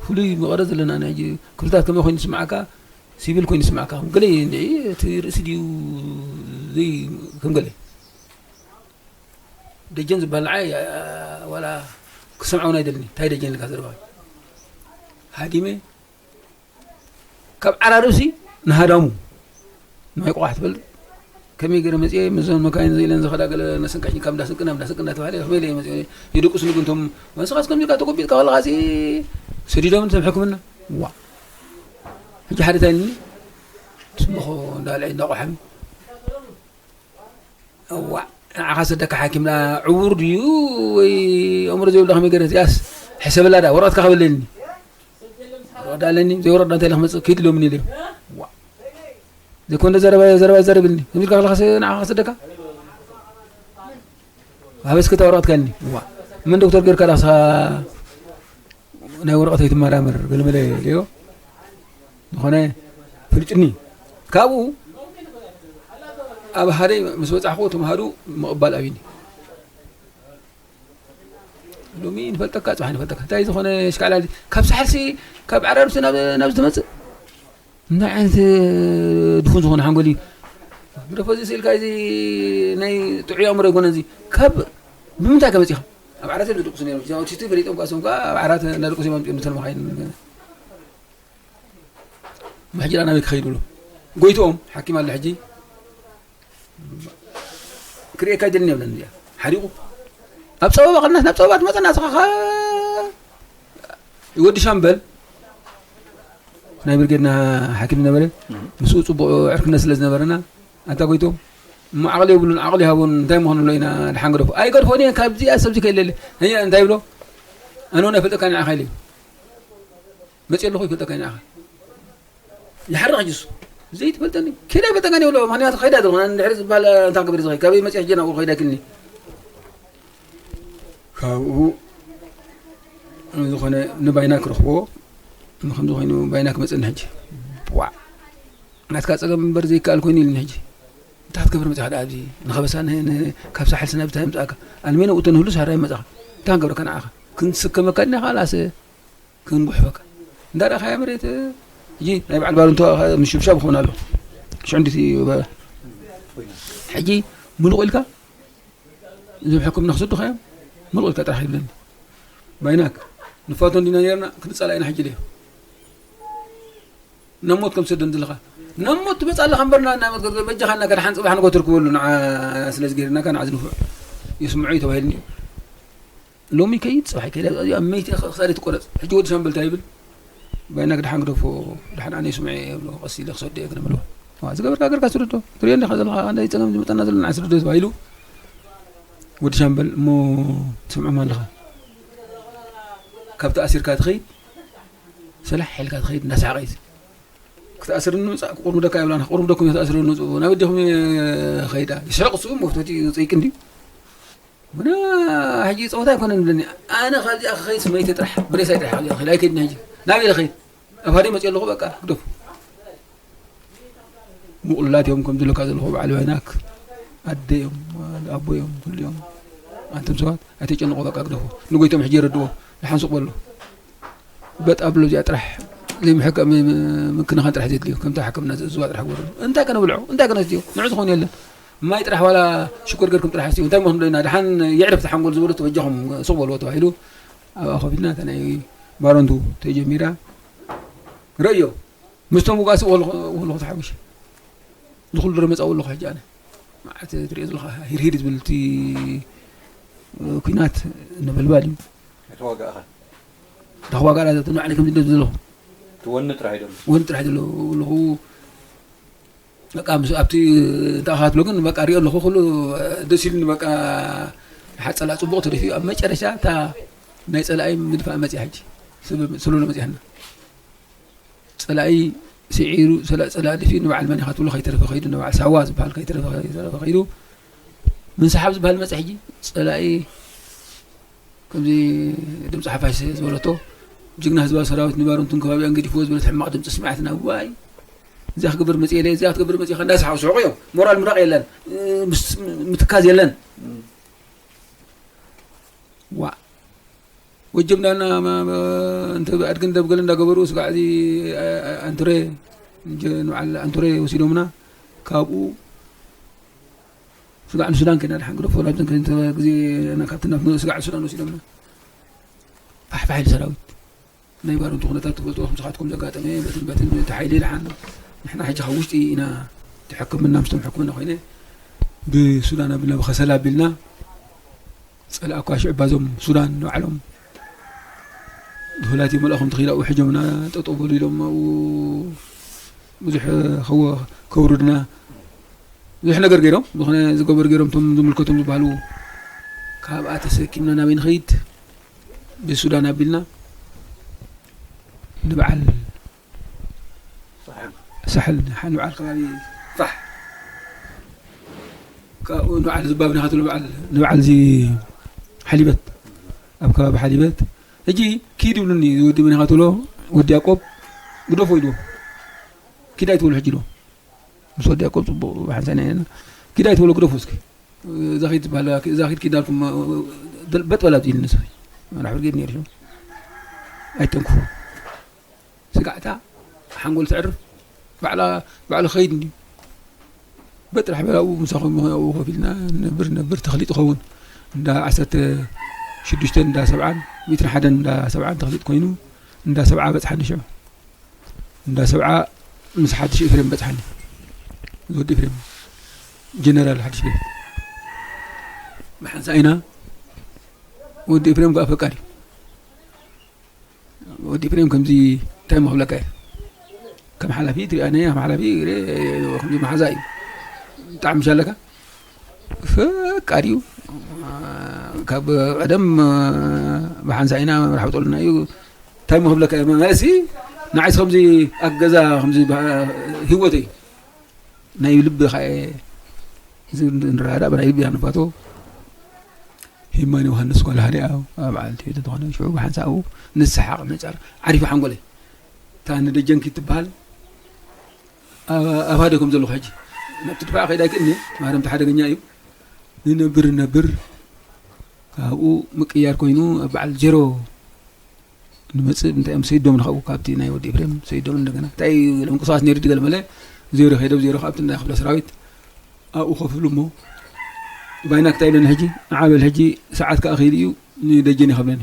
ፍሉይ መቐረት ዘለና ናይ ጅ-፣ ክፍልታት ከመይ ኮይኑ ዝስምዓካ፣ ሲቪል ኮይኑ ይስማዕካ። ከም ገለ እንድዒ እቲ ርእሲ ድዩ ዘይ-፣ ከም ገለ ደጀን ዝበሃል ንዓይ፣ ኣ፣ ዋላ ክሰምዖ እውን ኣይደልን። እንታይ ደጀን ኢልካ ዘረባ? ሃዲመ ካብ ዓራርብሲ ንሃዳሙ ንማይ ቆቋሕ ትበል። ከመይ ገይረ መጽየ ምስዞን መካይን ዘኢለን ዝኸዳ ገለ ነስንቃሽ ካብ እንዳስንቅና እንዳስንቅና ተባለ። ከመይ ኢለ መጽየ? ይድቁስ ንግንቶም ንስኻስ ከምዚ ኢልካ ተጎቢጥካ ከለኻሲ ሰዲዶም ሰምሐኩምና። ዋ። ሕጂ ሓደ እንታይ ኢልኒ? ስምኾ እንዳልዐ እንዳቆሓሚ። እዋእ፣ ንዓኻ ሰደካ ሓኪምና ዕዉር ድዩ ወይ ኣእምሮ ዘይብሉ ከመይ ገይረ? እዚኣስ ሕሰበላ ዳ፣ ወረቐትካ ክበለኒ። ወረቐት ኣለኒ፣ ዘይወረቐት እንታይ ኢለ ክመጽእ? ኪድ ኢሎምኒ ኢለ። እዋእ። ዘይኮነ ዘረባ፣ ዘረባ ይዛረብልኒ። ከምዚ ኢልካ ከለኻስ ንዓኻ ሰደካ? ሃበ እስከ እታ ወረቐትካ ኢልኒ። እዋእ። መን ዶክተር ገይርካ ዳኽሳ ናይ ወረቐት ኣይትመራመር፣ ገለመለ ኢለዮ። ዝኾነ ፍልጭኒ። ካብኡ ኣብ ሃደይ ምስ በጻሕኩ፣ እቶም ሃዱ ምቕባል ኣብዩኒ። ሎሚ ንፈልጠካ፣ ጽባሕ ንፈልጠካ። እንታይ ዝኾነ ሽካዕላል፣ ካብ ሳሕልሲ፣ ካብ ዓራርብሲ ናብ፣ ናብዚ ትመጽእ? እንታይ ዓይነት ድፉን ዝኾነ ሓንጎል እዩ? ግደፎ፣ እዚ ስኢልካ፣ እዚ ናይ ጥዑይ ኣእምሮ ኣይኮነን። እዚ ካብ፣ ብምንታይ ከ መጺኻ? ኣብ ዓራት እዮም ዝድቅሱ ነይሮም። እቲ ፈሊጦም ከኣ፣ እሶም ከኣ ኣብ ዓራት እንዳደቀሱ እዮም ኣምጺኦም፣ ነተን መኻይን። ሕጂ ደኣ ናበይ ክኸይድ ብሎ? ጎይትኦም ሓኪም ኣሎ ሕጂ። ክርእየካ ኣይደልን የብለን እዚኣ። ሓሪቑ። ኣብ ጸበባ ከለና ናብ ጸበባ ትመጸና፣ ንስኻ ኸ ወዲ ሻምበል ናይ ብርጌድና ሓኪም ነበረ። ምስኡ ጽቡቕ ዕርክነት ስለ ዝነበረና፣ ኣንታ ጎይትኦም፣ እሞ ዓቕሊ የብሉን፣ ዓቕሊ ይሃቦን፣ እንታይ ምኾን ንብሎ ኢና፣ ደሓን ግደፎ። ኣይገድፎን እየ፣ ካብዚኣ ሰብዚ ከይለለ። ህየ፣ እንታይ ይብሎ? ኣነ እውን ኣይፈልጠካን ንዓኻ ኢለ እዩ። መጽየ ኣለኹ፣ ይፈልጠካ ንዓኻ። ይሓርቕ ሕጂ እሱ። ዘይትፈልጠኒ። ከይዳ ይፈልጠካን ይብሎ፣ ምኽንያቱ ከይዳ ዘለኹ፣ ኣነ እንድሕር ዝበሃል እንታይ ክገብር ዝኸይድ? ካበይ መጽየ ሕጂ ናብኡ ከይዳ ይክልኒ? ካብኡ ዝኾነ ንባይናክ ረኽቦ፣ ንከምዚ ኮይኑ ባይናክ መጸኒ ሕጂ። ዋዕ! ናትካ ጸገም እምበር ዘይከኣል ኮይኑ ኢልኒ ሕጂ። እንታይ ክትገብር መጺኻ ደኣ ኣብዚ? ንኸበሳ ን-፣ ን-፣ ካብ ሳሕልሲ ናብዚ እንታይ ምጽኣካ? ኣልሜነ ውቶ ንህሉስ ሃራይ መጻኻ። እንታይ ክንገብረካ ንዓኻ? ክንስከመካ ዲና ኻላስ ክንጉሕፈካ? እንዳ ረኣኻያ መሬት፣ ሕጂ ናይ በዓል ባርንቶ ምሽብሻብ ክኸውን ኣሎ። ሽዑ እንዲቲ በ-፣ ሕጂ ምሉቕ ኢልካ እዞም ሕክምና ክሰዱኻ እዮም። ምሉቕ ኢልካ ጥራሕ ይብለኒ። ባይናክ፣ ንፋቶ እንዲና ነይርና፣ ክንጻላእ ኢና ሕጂ ኢለዮ። ናብ ሞት ከም ትሰደኒ ዘለኻ። ናብ ሞት ትመጽእ ኣለኻ እምበር፣ ና-፣ ናብ ሞት ገ-፣ በጃኻ፣ እና ከድሓን ጽባሕ ንጎ ትርክበሉ፣ ንዓ ስለ ዝገይርናካ፣ ንዓ ዝንፉዕ ይስምዖ እዩ ተባሂልኒ እዩ። ሎሚ ይከይድ፣ ጽባሕ ይከይድ፣ ኣብ መይቲ ክሳደይ ትቆረጽ። ሕጂ ወዲ ሻምበል እንታይ ይብል? ባይናክ ደሓን ግደፎ፣ ደሓን ኣነ ይስምዖ እየ ይብሎ፣ ቀስ ኢለ ክሰዶ እየ ግን እብሎ። ዋ፣ ዝገበርካ ገርካ ስደዶ። ትርእዮ እንዲኻ ዘለኻ፣ ኣነ ጸገም ዝመጸና ዘሎ ንዓ ስደዶ ተባሂሉ። ወዲ ሻምበል፣ እሞ ትሰምዖም ኣለኻ። ካብ ተኣሲርካ ትኸይድ፣ ሰላሕ ኢልካ ትኸይድ፣ እናሰሓቐ እዩ። ክትኣስርኒ ምጻእ፣ ክቁርምደካ ይብላና፣ ክቁርምደኩም እየ፣ ተኣስርኒ ምጽኡ። ናብ ኣዴኹም እየ ኸይዳ። ይስሕቕ እሱ፣ መፍተቲ ውጽኢክ እንድዩ። ግና ሕጂ ጸወታ ኣይኮነን ብለኒ። ኣነ ካብዚኣ ክኸይድ ስመይቲ ጥራሕ፣ ብሬሳይ ጥራሕ ካብዚኣ ክኸይድ ኣይከይድን ሕጂ። ናበይ ኢለ ኸይድ? ኣብ ሃደይ መጽእ ኣለኹ፣ በቃ፣ ግደፉ። ምቕሉላት እዮም፣ ከም ዝብለካ ዘለኹ በዓል ባይናክ። ኣደ እዮም፣ ኣቦ እዮም፣ ኩሉ እዮም። ኣንቱም ሰባት ኣይተጨንቑ፣ በቃ፣ ግደፉ። ንጎይቶም ሕጂ የረድዎ። ደሓን ሱቕ በሉ። በጥ ኣብሎ እዚኣ ጥራሕ ዘይምሕከ-፣ ም-፣ ም-፣ ምክንኻን ጥራሕ ዘድልዮ። ከምታ ሕክምና ዝእዝዋ ጥራሕ ግበሩ። እንታይ ከነብልዖ? እንታይ ከነስትዮ? ንዑ ዝኾን የለን። ማይ ጥራሕ ዋላ ሽኮር ገርኩም ጥራሕ ኣስትዩ። እንታይ ምኾን ብለና? ደሓን የዕርፍ ተሓንጎል ዝበሎ ተበጃኹም ሱቕ በልዎ ተባሂሉ። ኣብኣ ኮፍ ኢልና እታ ናይ ባረንቱ ተጀሚራ። ረእዮ። ምስቶም ውጋእ ስቕ በልኹ፣ በልኹ ተሓጒሰ። ንኹሉ ረመጻ በልኹ ሕጂ ኣነ። መዓት ትሪኦ ዘለኻ ሂርሂር ዝብል እቲ ኲናት ነበልባል እዩ። ኣይተዋጋእኻን? ዳኽዋጋእና ዘተ ንባዕለይ ከምዚ ደስ ዘለኹ። ትወኒ ጥራሕ እዩ ዘሎ። ወኒ ጥራሕ እዩ ዘሎ። በልኹ በቃ ምስ ኣብቲ እንተኣኻትሎ ግን በቃ ሪኦ ኣለኹ፣ ኩሉ ደስ ኢሉኒ። በቃ ሓፀላ ፅቡቕ ተደፊኡ፣ ኣብ መጨረሻ እታ ናይ ፀላኢ ምድፋእ መፅያ ሕጂ ስብ-፣ ስሉሉ መፅያና። ፀላኢ ስዒሩ፣ ፀላ-፣ ፀላኢ ደፊኡ ንበዓል መን ኢኻ ትብሎ ከይተረፈ ከይዱ፣ ንበዓል ሳዋ ዝበሃል ከይተረፈ፣ ከይተረፈ ከይዱ፣ ምንስሓብ ዝበሃል መፅያ ሕጂ ፀላኢ ከምዚ ድምፂ ሓፋሽ ዝበለቶ፣ ጅግና ህዝባዊ ሰራዊት ንባረንቱን ከባቢኣን ገዲፍዎ ዝበለት ሕማቕ ድምፂ ስሚዓትና። ዋይ፣ እዚኣ ክገብር መፅየ ኢለ፣ እዚኣ ክትገብር መፅየ ኢኻ እንዳሰሓቑ ስሕቑ እዮም። ሞራል ምራቕ የለን፣ ምስ-፣ ምትካዝ የለን። ዋ። ወጀብ እንዳና፣ ማ-፣ ማ-፣ እንተ ኣድግን ደብገል እንዳገበሩ ስጋዕ እዚ፣ ኣ-፣ ኣ-፣ ኣንትሬ ንበዓል ኣንቶሬ ወሲዶምና። ካብኡ ስጋዕ ንሱዳን ከይና ድሓን ግደፎ፣ ናብዘን ክልተ ግዜ ካብቲ ናብ ስጋዕ ሱዳን ወሲዶምና። ፋሕፋሕ ኢሉ ሰራዊት። ናይ ባረንቱ ኩነታት ትፈልጥዎ፣ ከምስኻትኩም ዘጋጠመ በትን በትን እቲ ሓይሊ ድሓን። ንሕና ሕጂ ካብ ውሽጢ ኢና፣ እቲ ሕክምና ምስቶም ሕክምና ኮይነ ብሱዳን ኣቢልና፣ ብኸሰላ ኣቢልና፣ ጸላእ እኳ ሽዕባዞም ሱዳን ንባዕሎም ድሁላት ይመልኣኹም ተኺላ ውሕጆምና ጠጠው በሉ ኢሎም ኣብኡ ብዙሕ ከወ-፣ ከውርድና ብዙሕ ነገር ገይሮም። ዝኾነ ዝገበር ገይሮም እቶም ዝምልከቶም ዝበሃሉ። ካብኣ ተሰኪምና ናበይ ንኸይድ? ብሱዳን ኣቢልና ንበዓል ሳሕል፣ ንበዓል ከባቢ ፋሕ፣ ካብኡ ንበዓል ዝባብ ናኻትሎ በዓል፣ ንበዓል እዚ ሓሊበት፣ ኣብ ከባቢ ሓሊበት። ሕጂ ኪድ ይብሉኒ፣ ወዲ መን ኢኻ ትብሎ፣ ወዲ ያዕቆብ ግደፎ ኢልዎ። ኪድ ኣይትበሉ ሕጂ ኢልዎ። ምስ ወዲ ያዕቆብ ጽቡቕ ሓንሳእና ኢና። ኪድ ኣይትበሉ ግደፎ እስኪ። እዛ ኪድ ትበሃል፣ እዛ ኪድ ኪድ ኣልኩም፣ በጥ በላ ኢልኒ ሰብኣይ። መራሕ ብርጌድ ነይሩ ሽሙ። ኣይተንክፉ። ስጋዕታ ሓንጎል ተዕርፍ። ባዕላ፣ ባዕሉ ኸይድ እንድዩ። በጥራሕ በላኡ ምሳኹም ኣብኡ ኮፍ ኢልና ነብር፣ ነብር ተኽሊጥ ይኸውን። እንዳ ዓሰርተ ሽዱሽተን እንዳ ሰብዓን፣ ሚእትን ሓደን እንዳ ሰብዓን ተኽሊጥ ኮይኑ፣ እንዳ ሰብዓ በጽሓኒ ሽዑ። እንዳ ሰብዓ ምስ ሓድሽ ኤፍሬም በጽሓኒ። ወዲ ኤፍሬም፣ ጀነራል ሓድሽ ኤፍሬም። ብሓንሳእ ኢና፣ ወዲ ኤፍሬም ከኣ ፈቃር እዩ። ወዲ ኤፍሬም ከምዚ እንታይ እሞ ክብለካ እየ? ከም ሓላፊ ትሪኣኒ፣ ከም ሓላፊ ርኤ፣ ከምዚ መሓዛ እዩ። ብጣዕሚ ሻለካ ፈቃር እዩ። ካብ ቀደም ብሓንሳእ ኢና መራሕ ብጠሉና እዩ። እንታይ እሞ ክብለካ እየ? ማለትሲ ንዓይስ ከምዚ ኣብ ገዛ ከምዚ በ-፣ ህይወተይ ናይ ልቢ ኸኣ እዚ ንረዳዳእ ብናይ ልቢ ኢና ንፋቶ። ሂማን ዮሃንስ ጓል ሃዲኣ ኣብ በዓል ትቤት ዝኾነ ሽዑ ብሓንሳእ ኣብኡ ንሰሓቕ ንጫር ዓሪፈ ሓንጎለይ። እታ ንደጀንኪ ትበሃል ኣብ፣ ኣብ ሃደ ከም ዘለኹ ሕጂ ናብቲ ድፋዕ ከይዳ ኣይክእልኒ፣ ማርያም እቲ ሓደገኛ እዩ። ንነብር ነብር ካብኡ ምቅያር ኮይኑ ኣብ በዓል ዜሮ ንመጽእ። እንታይ እዮም ሰይዶም ንኸኡ ካብቲ ናይ ወዲ ኤፍሬም ሰይዶም እንደገና እንታይ ኢሎም ምንቅስቃስ ነይሩ ድገለ መለ ዜሮ ከይደ ብ ዜሮ ካብቲ ናይ ክፍለ ሰራዊት ኣብኡ ኮፍ ይብሉ እሞ ባይና ክታይ ኢለኒ ሕጂ ንዓበል ሕጂ ሰዓት ከኣ ከይዱ እዩ ንደጀን ይኸብለኒ።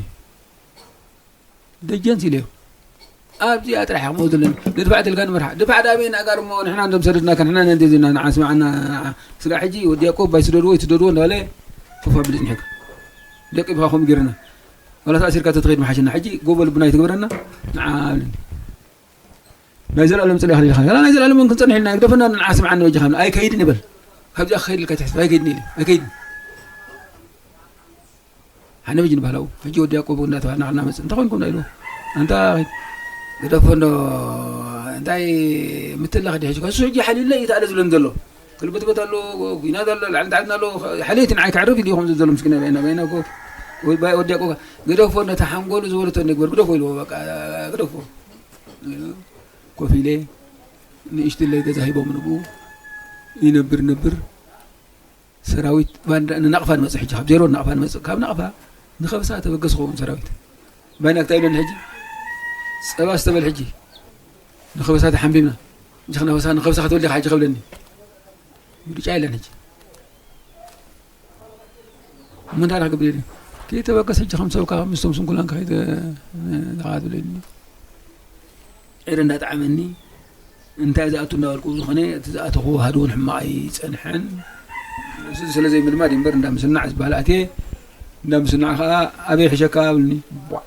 ደጀን ሲለዮ ኣብዚኣ ጥራሕ ክመው ዘለኒ ንድፋዕ ትልካ ንመርሓ ድፋዕ ዳበይ ናእጋር እሞ ንሕና እንደም ሰደድናካ ንሕና ነንዴ ዜና ንዓ ስማዕና ስጋዕ ሕጂ ወዲ ያዕቆብ ባይስደድዎ ይትደድዎ እንዳለ ፉፋ ብልጽ ንሕካ ደቂ ብኻ ከምኡ ጌርና ዋላ ተኣሲርካ ተትኸይድ መሓሸና። ሕጂ ጎቦ ልብና ይትግበረና። ንዓ ኣብለኒ። ናይ ዘላለም ጽልኢ ክልኢልካ። ገና ናይ ዘላለም እውን ክንጸንሕ ኢልና ግደፈና ንዓ ስምዓኒ በጃኻ። ኣይከይድን ይበል። ካብዚኣ ክኸይድ ኢልካ ትሕስብ። ኣይከይድን ኢለ። ኣይከይድን። ሓነ በጅ ንባህላው። ሕጂ ወዲ ያዕቆብ እንዳተባህልና ክናመጽእ። እንታይ ኮንኩም ኢልዎ። ኣንታ ግደፎ እንዶ እንታይ ምትላኽ ድሕጂ። ከሱ ሕጂ ሓልዩለ እዩ ተኣለ ዝብለኒ ዘሎ። ክልብትበት ኣሎ፣ ኲናት ኣሎ፣ ላዕልን ታሕትን ኣሎ። ሓልየት ንዓይ ከዕርፍ ኢሉ እዩ ከምዚ ዘሎ ምስኪና በይና፣ በይና እኮ ወይ ባይ ወዲ ያዕቆብ ግደፎ ነታ ሓንጎሉ ዝበለቶ ንግበር፣ ግደፎ ኢልዎ በቃ ግደፎ። ኮፍ ኢለ ንእሽትለይ ገዛ ሂቦም ንብኡ ይነብር ነብር። ሰራዊት ባንዳ ንናቕፋ ንመጽእ ሕጂ፣ ካብ ዜሮ ንናቕፋ ንመጽእ። ካብ ናቕፋ ንኸብሳ ተበገስ ክኸውን ሰራዊት። ባይና ክታይ ኢሎኒ ሕጂ? ጸባ ዝተበል ሕጂ። ንኸበሳ ተሓንቢብና። ሕጂ ክናፈሳ ንኸብሳ ክትበል ዲኻ ሕጂ ከብለኒ። ምርጫ የለን ሕጂ። እሞ እንታይ ደኣ ክገብር እየ? ከይተበገስ ሕጂ ከም ሰብካ ምስቶም ስንኩላን ከይተ-፣ ዝኻ ትብለኒ። ዒረ እንዳጠዓመኒ እንታይ ዝኣቱ እንዳበልኩ ዝኾነ እቲ ዝኣተኹ ሃድውን ሕማቕ ኣይጸንሐን። እዚ ስለ ዘይምልማድ እዩ እምበር እንዳ ምስናዕ ዝበሃል ኣትየ። እንዳ ምስናዕ ከኣ ኣበይ ሕሸካ ኣብልኒ። ቧዕ።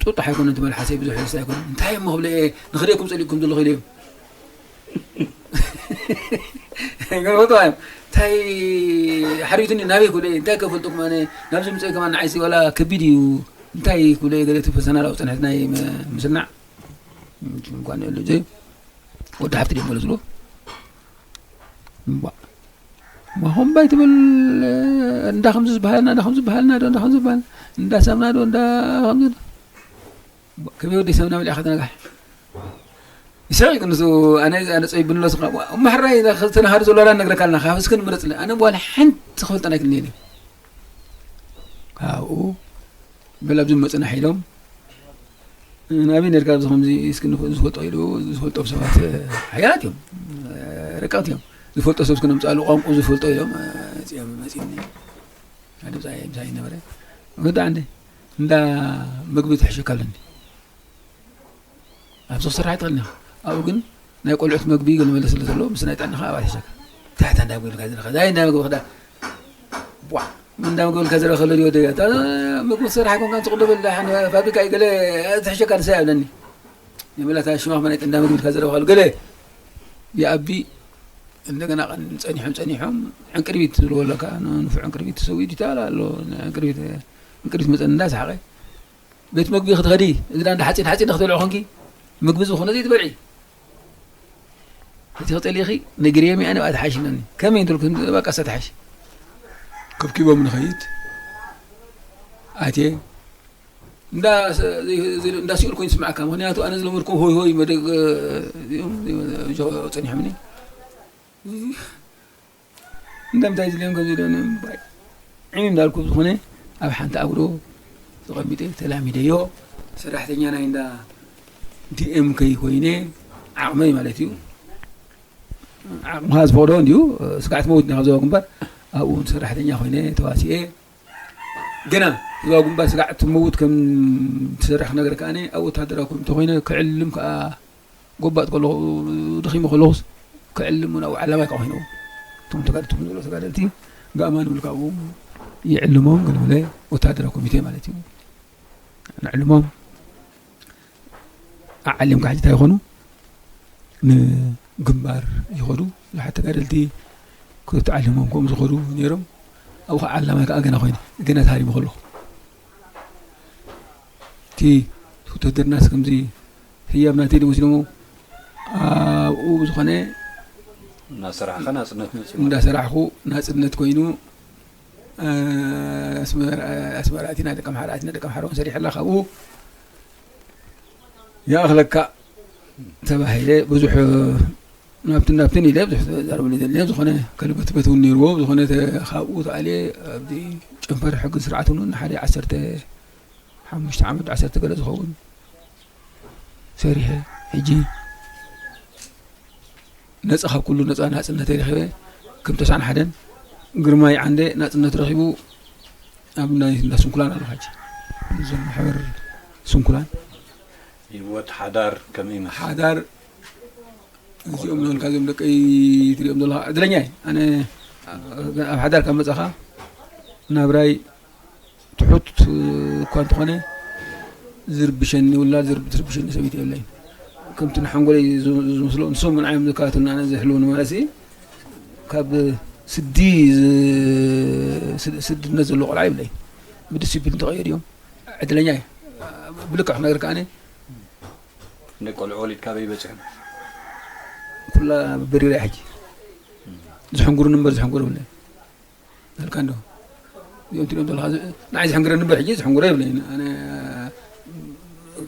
ጡጥ ኣይኮነን እቲ መልሓሰይ ብዙሕ ደስታ ኣይኮነን። እንታይ እሞ ክብለ እየ ንኽርእየኩም ጸሊእኩም ዘለኹ ኢለ እዮም። ገርሞት እዮም። እንታይ ሓሪቱኒ ናበይ ክብለ እየ? እንታይ ከፈልጡኩም ኣነ ናብዚ ምጸይ ከማን ንዓይሲ ዋላ ከቢድ እዩ። እንታይ ክብለ እየ? ገለ እቲ ፈሰና ላው ጸንሐት ናይ ም-፣ ምስናዕ። እንኳን የሉ ዘይ ወዲ ሓፍቲ ደሞ ዝብሎ። እምቧ። እምቧ ሆምባይ ትብል፣ እንዳ ከምዚ ዝበሃልና፣ እንዳ ከምዚ ዝበሃልና ዶ፣ እንዳ ከምዚ ዝበሃልና፣ እንዳ ሰብና ዶ፣ እንዳ ከምዚ ዶ። እምቧ፣ ከመይ ወዲ ሰብና መሊእኻ ትነግሕ? ይስሕቕ ግን ንሱ፣ ኣነ፣ ኣነ ጸቢብኒ ኣሎ ስኻ። እሞ ሕራይ፣ እዛ ተናሃዱ ዘሎ ኣላ ንነግረካ ኣለና፣ ካብ እስኪ ንምረጽለ። ኣነ ዋላ ሓንቲ ክፈልጠን ኣይክእልን እየ። ካብኡ፣ በል ኣብዚ መጽናሕ ኢሎም፣ ናበይ ነርካ ኣብዚ ከምዚ እስኪ ንፍ-፣ ዝፈልጦ ኢሉ ዝፈልጦም ሰባት ሓያላት እዮም። ረቀቕቲ እዮም። ዝፈልጦ ሰብ እስኪ ነምፅኣሉ ቋንቋ ዝፈልጦ ኢሎም መፂኦም መፂኒ። ሓደ ብፃይ ምሳይ ነበረ። ወዳ እንደ እንዳ ምግቢ ትሕሸካ ኣለኒ። ኣብዚ ክስራሕ ይትኽእል ኒኻ። ኣብኡ ግን ናይ ቆልዑት መግቢ ገለ መለ ስለ ዘሎ ምስ ናይ ጥዕናኻ ኣብኣ ትሕሸካ። እንታይ እንታይ እንዳ ምግቢ ኢልካ ዘለኻ? ዛይ እንዳ ምግቢ ክዳ ቧ እንዳ ምግቢ ኢልካ ዘለኻ ከሎ ድዮ ደጋ? እታ ምግቢ ትሰርሕ ኣይኮንካን፣ ጽቕ ዶ በል፣ ደሓን ፋብሪካ እዩ ገለ ትሕሸካ ንሳ ይብለኒ። የመላታ ሽማ ከመ ናይ እንዳ ምግቢ ኢልካ ዘለኻ ከሎ ገለ ይኣቢ። እንደገና ቀን ጸኒሖም ጸኒሖም ዕንቅርቢት ዝብልዎ ኣለካ፣ ንፉዕ ዕንቅርቢት ተሰዊኡ ይተባል ኣሎ። ዕንቅርቢት፣ ዕንቅርቢት መጸን እንዳሰሓቐ ቤት መግቢ ክትኸዲ፣ እዚ ዳ እንዳ ሓጺን ሓጺን ክትበልዒ ኮንኪ፣ ምግቢ ዝኾነ ዘይትበልዒ። እቲ ክጸልኢኺ ነግርየሚ ኣነ ብኣ ትሓሽነኒ። ከመይ እንተልኩ በቃ እሳ ትሓሽ። ከብኪቦም ንኸይድ ኣትየ። እንዳ ስ-፣ ዘይህ-፣ ዘይህ-፣ እንዳ ሲኦል ኮይኑ ይስምዓካ። ምኽንያቱ ኣነ ዝለመድኩም ሆይ ሆይ መደግ-፣ እዮም ጸኒሖምኒ። እንደምታይ ዝልዮም ከም ዝልዮም እምባይ ዕሚ እንዳልኩ ዝኾነ ኣብ ሓንቲ ኣጉዶ ተቐሚጠ ተላሚደዮ። ሰራሕተኛ ናይ እንዳ ዲ ኤም ከይ ኮይነ ዓቕመይ ማለት እዩ። ዓቕምኻ ዝፈቕዶ እንድዩ ስጋዕ ትመውት ኢኻ ኣብ ዞባ ግንባር። ኣብኡ ሰራሕተኛ ኮይነ ተዋሲኤ። ግና ዞባ ግንባር ስጋዕ ትመውት ከም ትሰርሕ ክነግረካ ኣነ ኣብ ወታደራዊ ኮሚቴ ኮይነ ክዕልም ከኣ ጎባጥ ከለኹ፣ ደኺመ ከለኹስ ክዕልም እውን ኣብኡ ዓላማይ ከኣ ኮይነ። እቶም ተጋደልቲ፣ እቶም ዝብሎ ተጋደልቲ ጋእማን ይብሉ፣ ካብኡ ይዕልሞም፣ ገለመለ ወታደራዊ ኮሚቴ ማለት እዩ። ንዕልሞም ኣዓሊምካ ሕጂ እንታይ ይኾኑ? ንግንባር ይኸዱ። ብዙሓት ተጋደልቲ ክትዓልሞም ከምኡ ዝኸዱ ነይሮም። ኣብኡ ከዓ ዓላማይ ከዓ ገና ኮይነ፣ ገና ተሃሪመ ከለኹ። እቲ ውትድርናስ ከምዚ ህያብ ናተይ ድም ወሲዶሞ ኣብኡ ብዝኾነ እናሰራሕኻ ናጽነት መጺኡ ማለት እዩ። እንዳሰራሕኹ ናጽነት ኮይኑ፣ እ፣ ኣስመራ፣ ኣስመራ ኣቲና ደቀምሓረ፣ ኣቲና ደቀምሓረ እውን ሰሪሐላ። ካብኡ ይኣኽለካ ተባሂለ ብዙሕ ናብትን ናብትን ኢለ ብዙሕ ተዛረበሉ ዘለ ዝኾነ ከልበትበት እውን ነይርዎ። ዝኾነ ተ-፣ ካብኡ ተኣልየ ኣብዚ ጨንፈር ሕግን ስርዓትን እውን ሓደ ዓሰርተ ሓሙሽተ ዓመት ዓሰርተ ገለ ዝኸውን ሰሪሐ ሕጂ ነጻ ካብ ኩሉ ነጻ ናጽነተይ ረኺበ ከም ተስዓን ሓደን ግርማይ ዓንደ ናጽነት ረኺቡ ኣብ ናይ እንዳ ስንኩላን ኣለኹ ሕጂ። እዞም ማሕበር ስንኩላን ህይወት ሓዳር ከመይ ይመስል? ሓዳር እዚኦም ናልካ እዞም ደቀይ ትሪኦም ዘለኻ ዕድለኛ እየ። ኣነ ኣብ ሓዳር ካብ መጻኻ ናብራይ ትሑት እኳ እንተኾነ ዝርብሸኒ ውላድ ዝርብ-፣ ዝርብሸኒ ሰበይቲ የብለይን። ከምቲ ንሓንጎለይ ዝ-፣ ዝመስሎ ንሶም ንዓዮም ዝከታተሉና ኣነ ዝሕልውኒ ማለት እዩ። ካብ ስዲ ዝ-፣ ስ-፣ ስድነት ዘለዎ ቆልዓ የብለይን። ብዲሲፕሊን ተቐየዱ እዮም። ዕድለኛ እየ። ብልክዕ ክነግርካ ኣነ። ክንደይ ቆልዑ ወሊድካ ኣበይ በጺሖም? ኩላ በሪራ እያ ሕጂ። ዝሕንጉሩኒ እምበር ዝሕንጉሩ የብለይን። ናልካ እንዶ። እዚኦም ትሪኦም ዘለኻ ዝ-፣ ንዓይ ዝሕንግረኒ እምበር ሕጂ ዝሕንጉረ የብለይን። ኣነ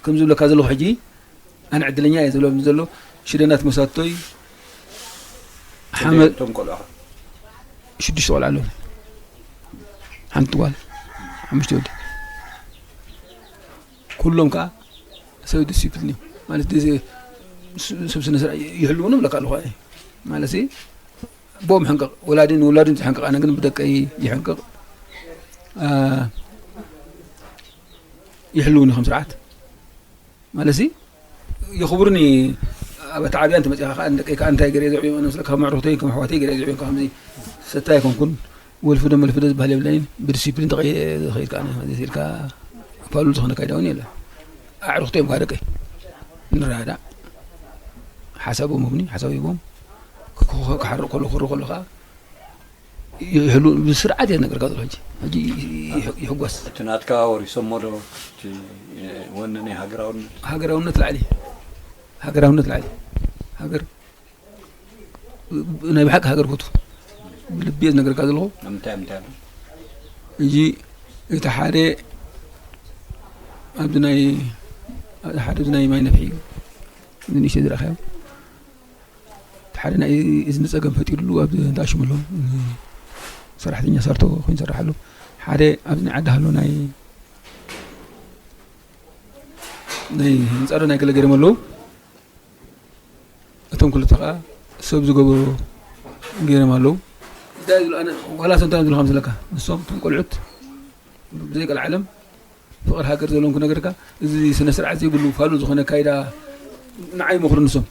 ከም ዝብለካ ዘለኹ ሕጂ ኣነ ዕድለኛ እየ ዝብሎም ዘሎ ሽደናት መሳቶይ ሓመ-፣ እቶም ቆልዑ ሽዱሽተ ቆልዓ ኣለዉ። ሓንቲ ጓል፣ ሓሙሽተ ወዲ። ኩሎም ከኣ ሰብ ዲሲፕሊን እዮም። ማለት እዚ ስ-፣ ሰብ ስነ ስርዓት ይሕልውኑ እብለካ ኣለኹ ኣነ። ማለት ብኦም ሕንቅቕ፣ ወላዲ ንውላዱ ዝሕንቅቕ፣ ኣነ ግን ብደቀይ ይሕንቅቕ። አ፣ ይሕልውኒ ከም ስርዓት። ማለት የኽብሩኒ። ኣብ ኣተዓብያ እንተመጺኻ ከኣ ንደቀይ ከኣ እንታይ ገይረ ዘዕብዮም፣ ኣነ ምስለካ ከም ኣዕሩኽተይ ከም ኣሕዋተይ ገይረ ዘዕብዮም፣ ከምዚ ሰታይ ኣይኮንኩን። ወልፊዶ መልፊዶ ዝበሃል የብለይን። ብዲሲፕሊን ተቐይ-፣ ዝኸይድ ከኣ፣ እዚ ኢልካ ፋሉል ዝኾነ ካይዳ እውን የለን። ኣዕሩኽቲ እዮም ከኣ ደቀይ። ንረዳዳእ። ሓሳቦም ህቡኒ፣ ሓሳብ ሂቦም። ክኽ-፣ ክሓርቕ ከሎ፣ ክኽሪ ከሎ ከኣ ይሕሉ፣ ብስርዓት እየ ዝነግረካ ዘሎ ሕጂ። ሕጂ ይሕ-፣ ይሕ-፣ ይሕጎስ። እቲ ናትካ ወሪሶሞ ዶ? እቲ ወኒ ናይ ሃገራውነት? ሃገራውነት ላዕሊ። ሃገራውነት ላዕሊ። ሃገር ናይ ብሓቂ ሃገር ፈቱ። ብልቢ እየ ዝነግረካ ዘለኹ። ንምንታይ፣ ምንታይ ኣሎ? ሕጂ እቲ ሓደ ኣብዚ ናይ፣ ሓደ እዚ ናይ ማይ ነፍሒ እዩ። እዚ ንእሽተይ ዝረኣኻዮ። እቲ ሓደ ናይ እዝኒ ጸገም ፈጢሩሉ ኣብ እንዳ ሽመሎም ሰራሕተኛ ሳርቶ ኮይኑ ይሰርሕ ኣሎ። ሓደ ኣብዚ ናይ ዓዲ ሃሎ ናይ ናይ ኣንጻሩ ናይ ገለ ገይሮም ኣለዉ። እቶም ክልተ ከዓ ሰብ ዝገበሩ ገይሮም ኣለዉ። እንታይ ዝብሉ ኣነ ዋላ ሰንታ ዝብሉ ከም ዝለካ ንሶም እቶም ቆልዑት ብዘይ ቀልዓለም ፍቕሪ ሃገር ዘለዎም ክነገርካ፣ እዚ ስነ ስርዓት ዘይብሉ ፋሉል ዝኾነ ኣካይዳ ንዓይ ይመኽሩ ንሶም።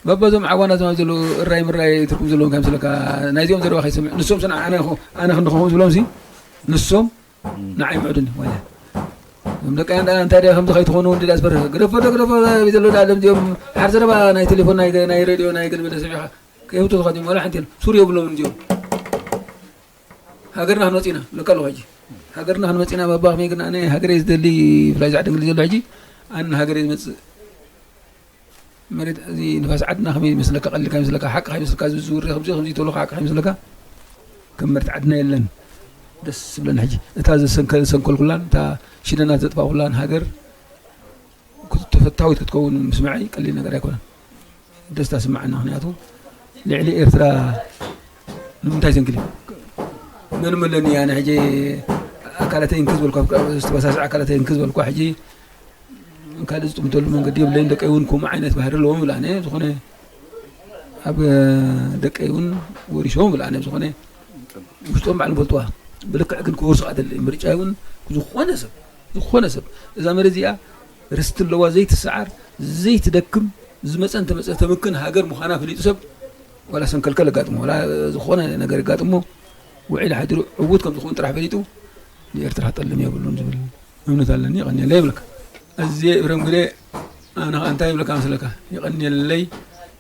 በበዞም ዓዋና ዞም ዘለዉ እራይ ምራይ ትርጉም ዘለዎም ከም ዝለካ ናይዚኦም ዘረባ ከይሰምዕ ንሶም ስና ኣነ ኹ-፣ ኣነ ክንዲ ክኸውን ዝብሎም ሲ ንሶም ንዓይ ምዕዱኒ ወላ እዞም ደቂ ኣንዳ እንታይ ደኣ ከምዚ ከይትኾኑ እንዲ ዳስበር ግደፎ ዶ ግደፎ ዘሎ ዳ ደምዚኦም ሓር ዘረባ ናይ ቴሌፎን ናይ ገ-፣ ናይ ሬድዮ ናይ ገለ መለ ሰሚዕኻ ከይህብቱ ዝኸዱ ወላ ሓንቲ የለን። ሱር የብሎም እንዲኦም ሃገርና ክንወጽእ ኢና ብለካ ኣለኹ ሕጂ። ሃገርና ክንመጽእ ኢና በባ ከመይ ግን ኣነ ሃገረይ ዝደሊ ብላይ ዛዕዲ እንግሊዝ ዘሎ ሕጂ ኣነ ንሃገረይ ዝመጽእ መሬት እዚ ንፋስ ዓድና ከመይ ይመስለካ? ቀሊል ከመይ ይመስለካ? ሓቂ ከመይ ይመስለካ? እዚ ዝውረ ከምዚ ከምዚ ተብሎ ሓቂ ከመይ ይመስለካ? ከም መሬት ዓድና የለን። ደስ ዝብለና ሕጂ እታ ዘሰንከ-፣ ዘሰንከልኩላን እታ ሽደናት ዘጥፋእኩላን ሃገር ክት-፣ ተፈታዊት ክትከውን ምስማዐይ ቀሊል ነገር ኣይኮነን። ደስታ ስማዓና። ምኽንያቱ ልዕሊ ኤርትራ ንምንታይ ዘንግል እዩ? መን መለኒ ኣነ ሕጂ ኣካላተይ እንክዝ በልኳ፣ ዝተበሳሰዐ ኣካላተይ እንክዝ በልኳ። ሕጂ ካልእ ዝጥምተሉ መንገዲ የብለይን። ደቀይ እውን ከምኡ ዓይነት ባህሪ ኣለዎም ይብላ። ኣነ ዝኾነ ኣብ ደቀይ እውን ወሪሶም ይብላ። ኣነ ዝኾነ ውሽጦም ባዕሎም ፈልጥዋ። ብልክዕ ግን ክወርሱ ኣደለ። ምርጫ እውን ዝኾነ ሰብ፣ ዝኾነ ሰብ እዛ መሬት እዚኣ ርስቲ ኣለዋ፣ ዘይትሰዓር፣ ዘይትደክም፣ ዝመጸ እንተመጸ ተምክን ሃገር ምዃና ፈሊጡ ሰብ ዋላ ሰንከልከል ኣጋጥሞ፣ ዋላ ዝኾነ ነገር ኣጋጥሞ ውዒል ሓዲሩ ዕዉት ከም ዝኸውን ጥራሕ ፈሊጡ ንኤርትራ ክጠልም የብሉን ዝብል እምነት ኣለኒ። ይቐንየለይ ይብለካ። ኣዝየ እብረም ግደ ኣነ ኸኣ እንታይ ይብለካ መስለካ? ይቐንየለይ፣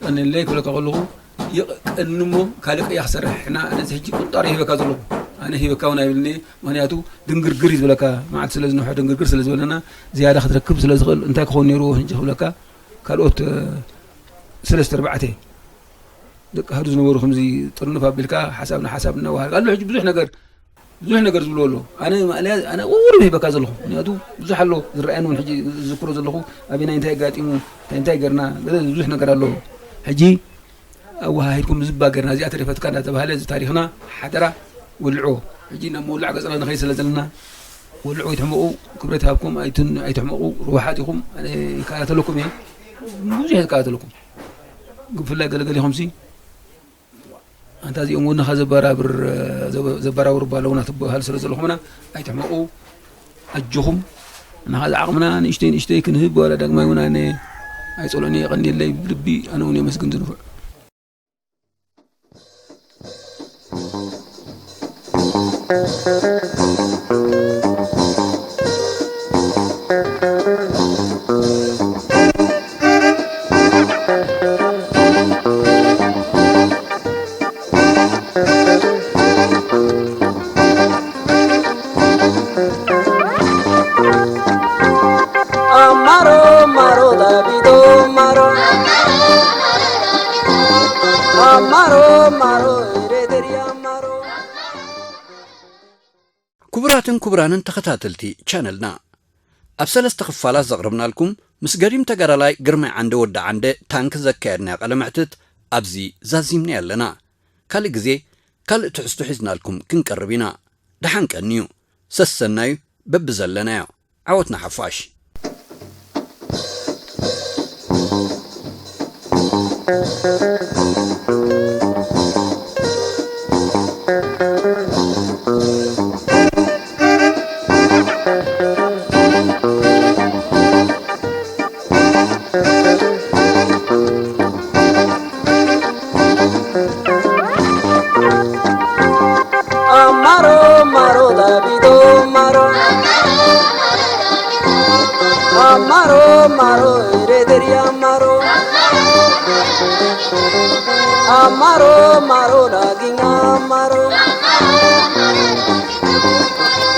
ይቐንየለይ ክብለካ ከለኹ ይቐኒ እሞ ካልእ ቅያ ክሰርሕ ሕና ኣነ እዚ ሕጂ ቁንጣሮ ይህበካ ዘለኹ። ኣነ ሂበካ እውን ኣይብልኒ። ምኽንያቱ ድንግርግር እዩ ዝበለካ። መዓት ስለ ዝነውሐ ድንግርግር ስለ ዝበለና ዝያዳ ክትረክብ ስለ ዝኽእል እንታይ ክኸውን ነይርዎ ሕጂ ክብለካ ካልኦት፣ እ፣ ሰለስተ ኣርባዕተ ደቂ ኣሃዱ ዝነበሩ ከምዚ ጥርንፍ ኣቢልካ ሓሳብ ንሓሳብ እናወሃድካ ኣሎ። ሕጂ ብዙሕ ነገር ብዙሕ ነገር ዝብሉ ኣሎ። ኣነ ማእለያ ኣነ ቁሩብ ሂበካ ዘለኹ። ምኽንያቱ ብዙሕ ኣሎ ዝረኣየኒ እውን ሕጂ ዝዝክሮ ዘለኹ ኣበናይ እንታይ ኣጋጢሙ እንታይ እንታይ ገርና ገለ ብዙሕ ነገር ኣሎ። ሕጂ ኣወሃሂድኩም ዝባ ገርና እዚኣ ተሪፈትካ እንዳተባሃለ እዚ ታሪኽና ሓደራ ወልዕዎ። ሕጂ ናብ መውላዕ ገጽና ንኸይድ ስለ ዘለና ወልዕዎ ኣይትሕመቑ። ክብረት ይሃብኩም ኣይትን-፣ ኣይትሕመቑ። ርውሓት ኢኹም። ኣነ ይከታተለኩም እየ። ብዙሕ ይከታተለኩም። ብፍላይ ገለገሊኹምሲ ኣንታ እዚኦም ወንኻ ዘበራብር፣ ዘበ-፣ ዘበራብሩ ባለውና ትበሃል ስለ ዘለኹምና ኣይትሕመቑ። ኣጆኹም። ንኻ ዝዓቕምና ንእሽተይ ንእሽተይ ክንህብ ዋላ ዳግማይ እውን ኣነ ኣይጸልኦን እየ። የቐንየለይ ብልቢ ኣነ እውን የመስግን ዝንፉዕ። Amaro, maro, Davido, maro. Amaro, maro, Herederia, maro. ክቡራትን ክቡራንን ተኸታተልቲ ቻነልና፣ ኣብ ሰለስተ ክፋላት ዘቕረብናልኩም ምስ ገዲም ተጋዳላይ ግርማይ ዓንደ ወዲ ዓንደ ታንክ ዘካየድናዮ ቃለ መሕትት ኣብዚ ዛዚምናዮ ኣለና። ካልእ ግዜ ካልእ ትሕዝቶ ሒዝናልኩም ክንቀርብ ኢና። ደሓን ቀንዩ። ሰሰናዩ በብዘለናዮ። ዓወት ንሓፋሽ። Amaro, maro, Davido, maro. Amaro, maro, Herederia, maro. Amaro, maro, Lagiña, maro.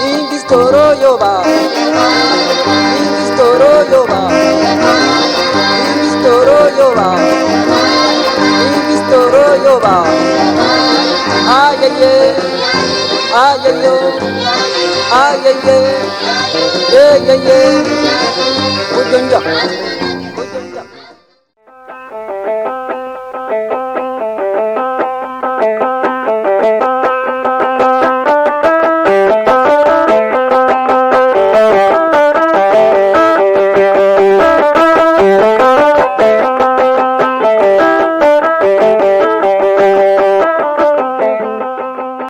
Ingistoro yoba. Ingistoro yoba. Ingistoro yoba. Ingistoro yoba. Ay, ay, ay. Ay, ay, ay. Ay, ay, ay. Ay, ay, ay. Ujonja.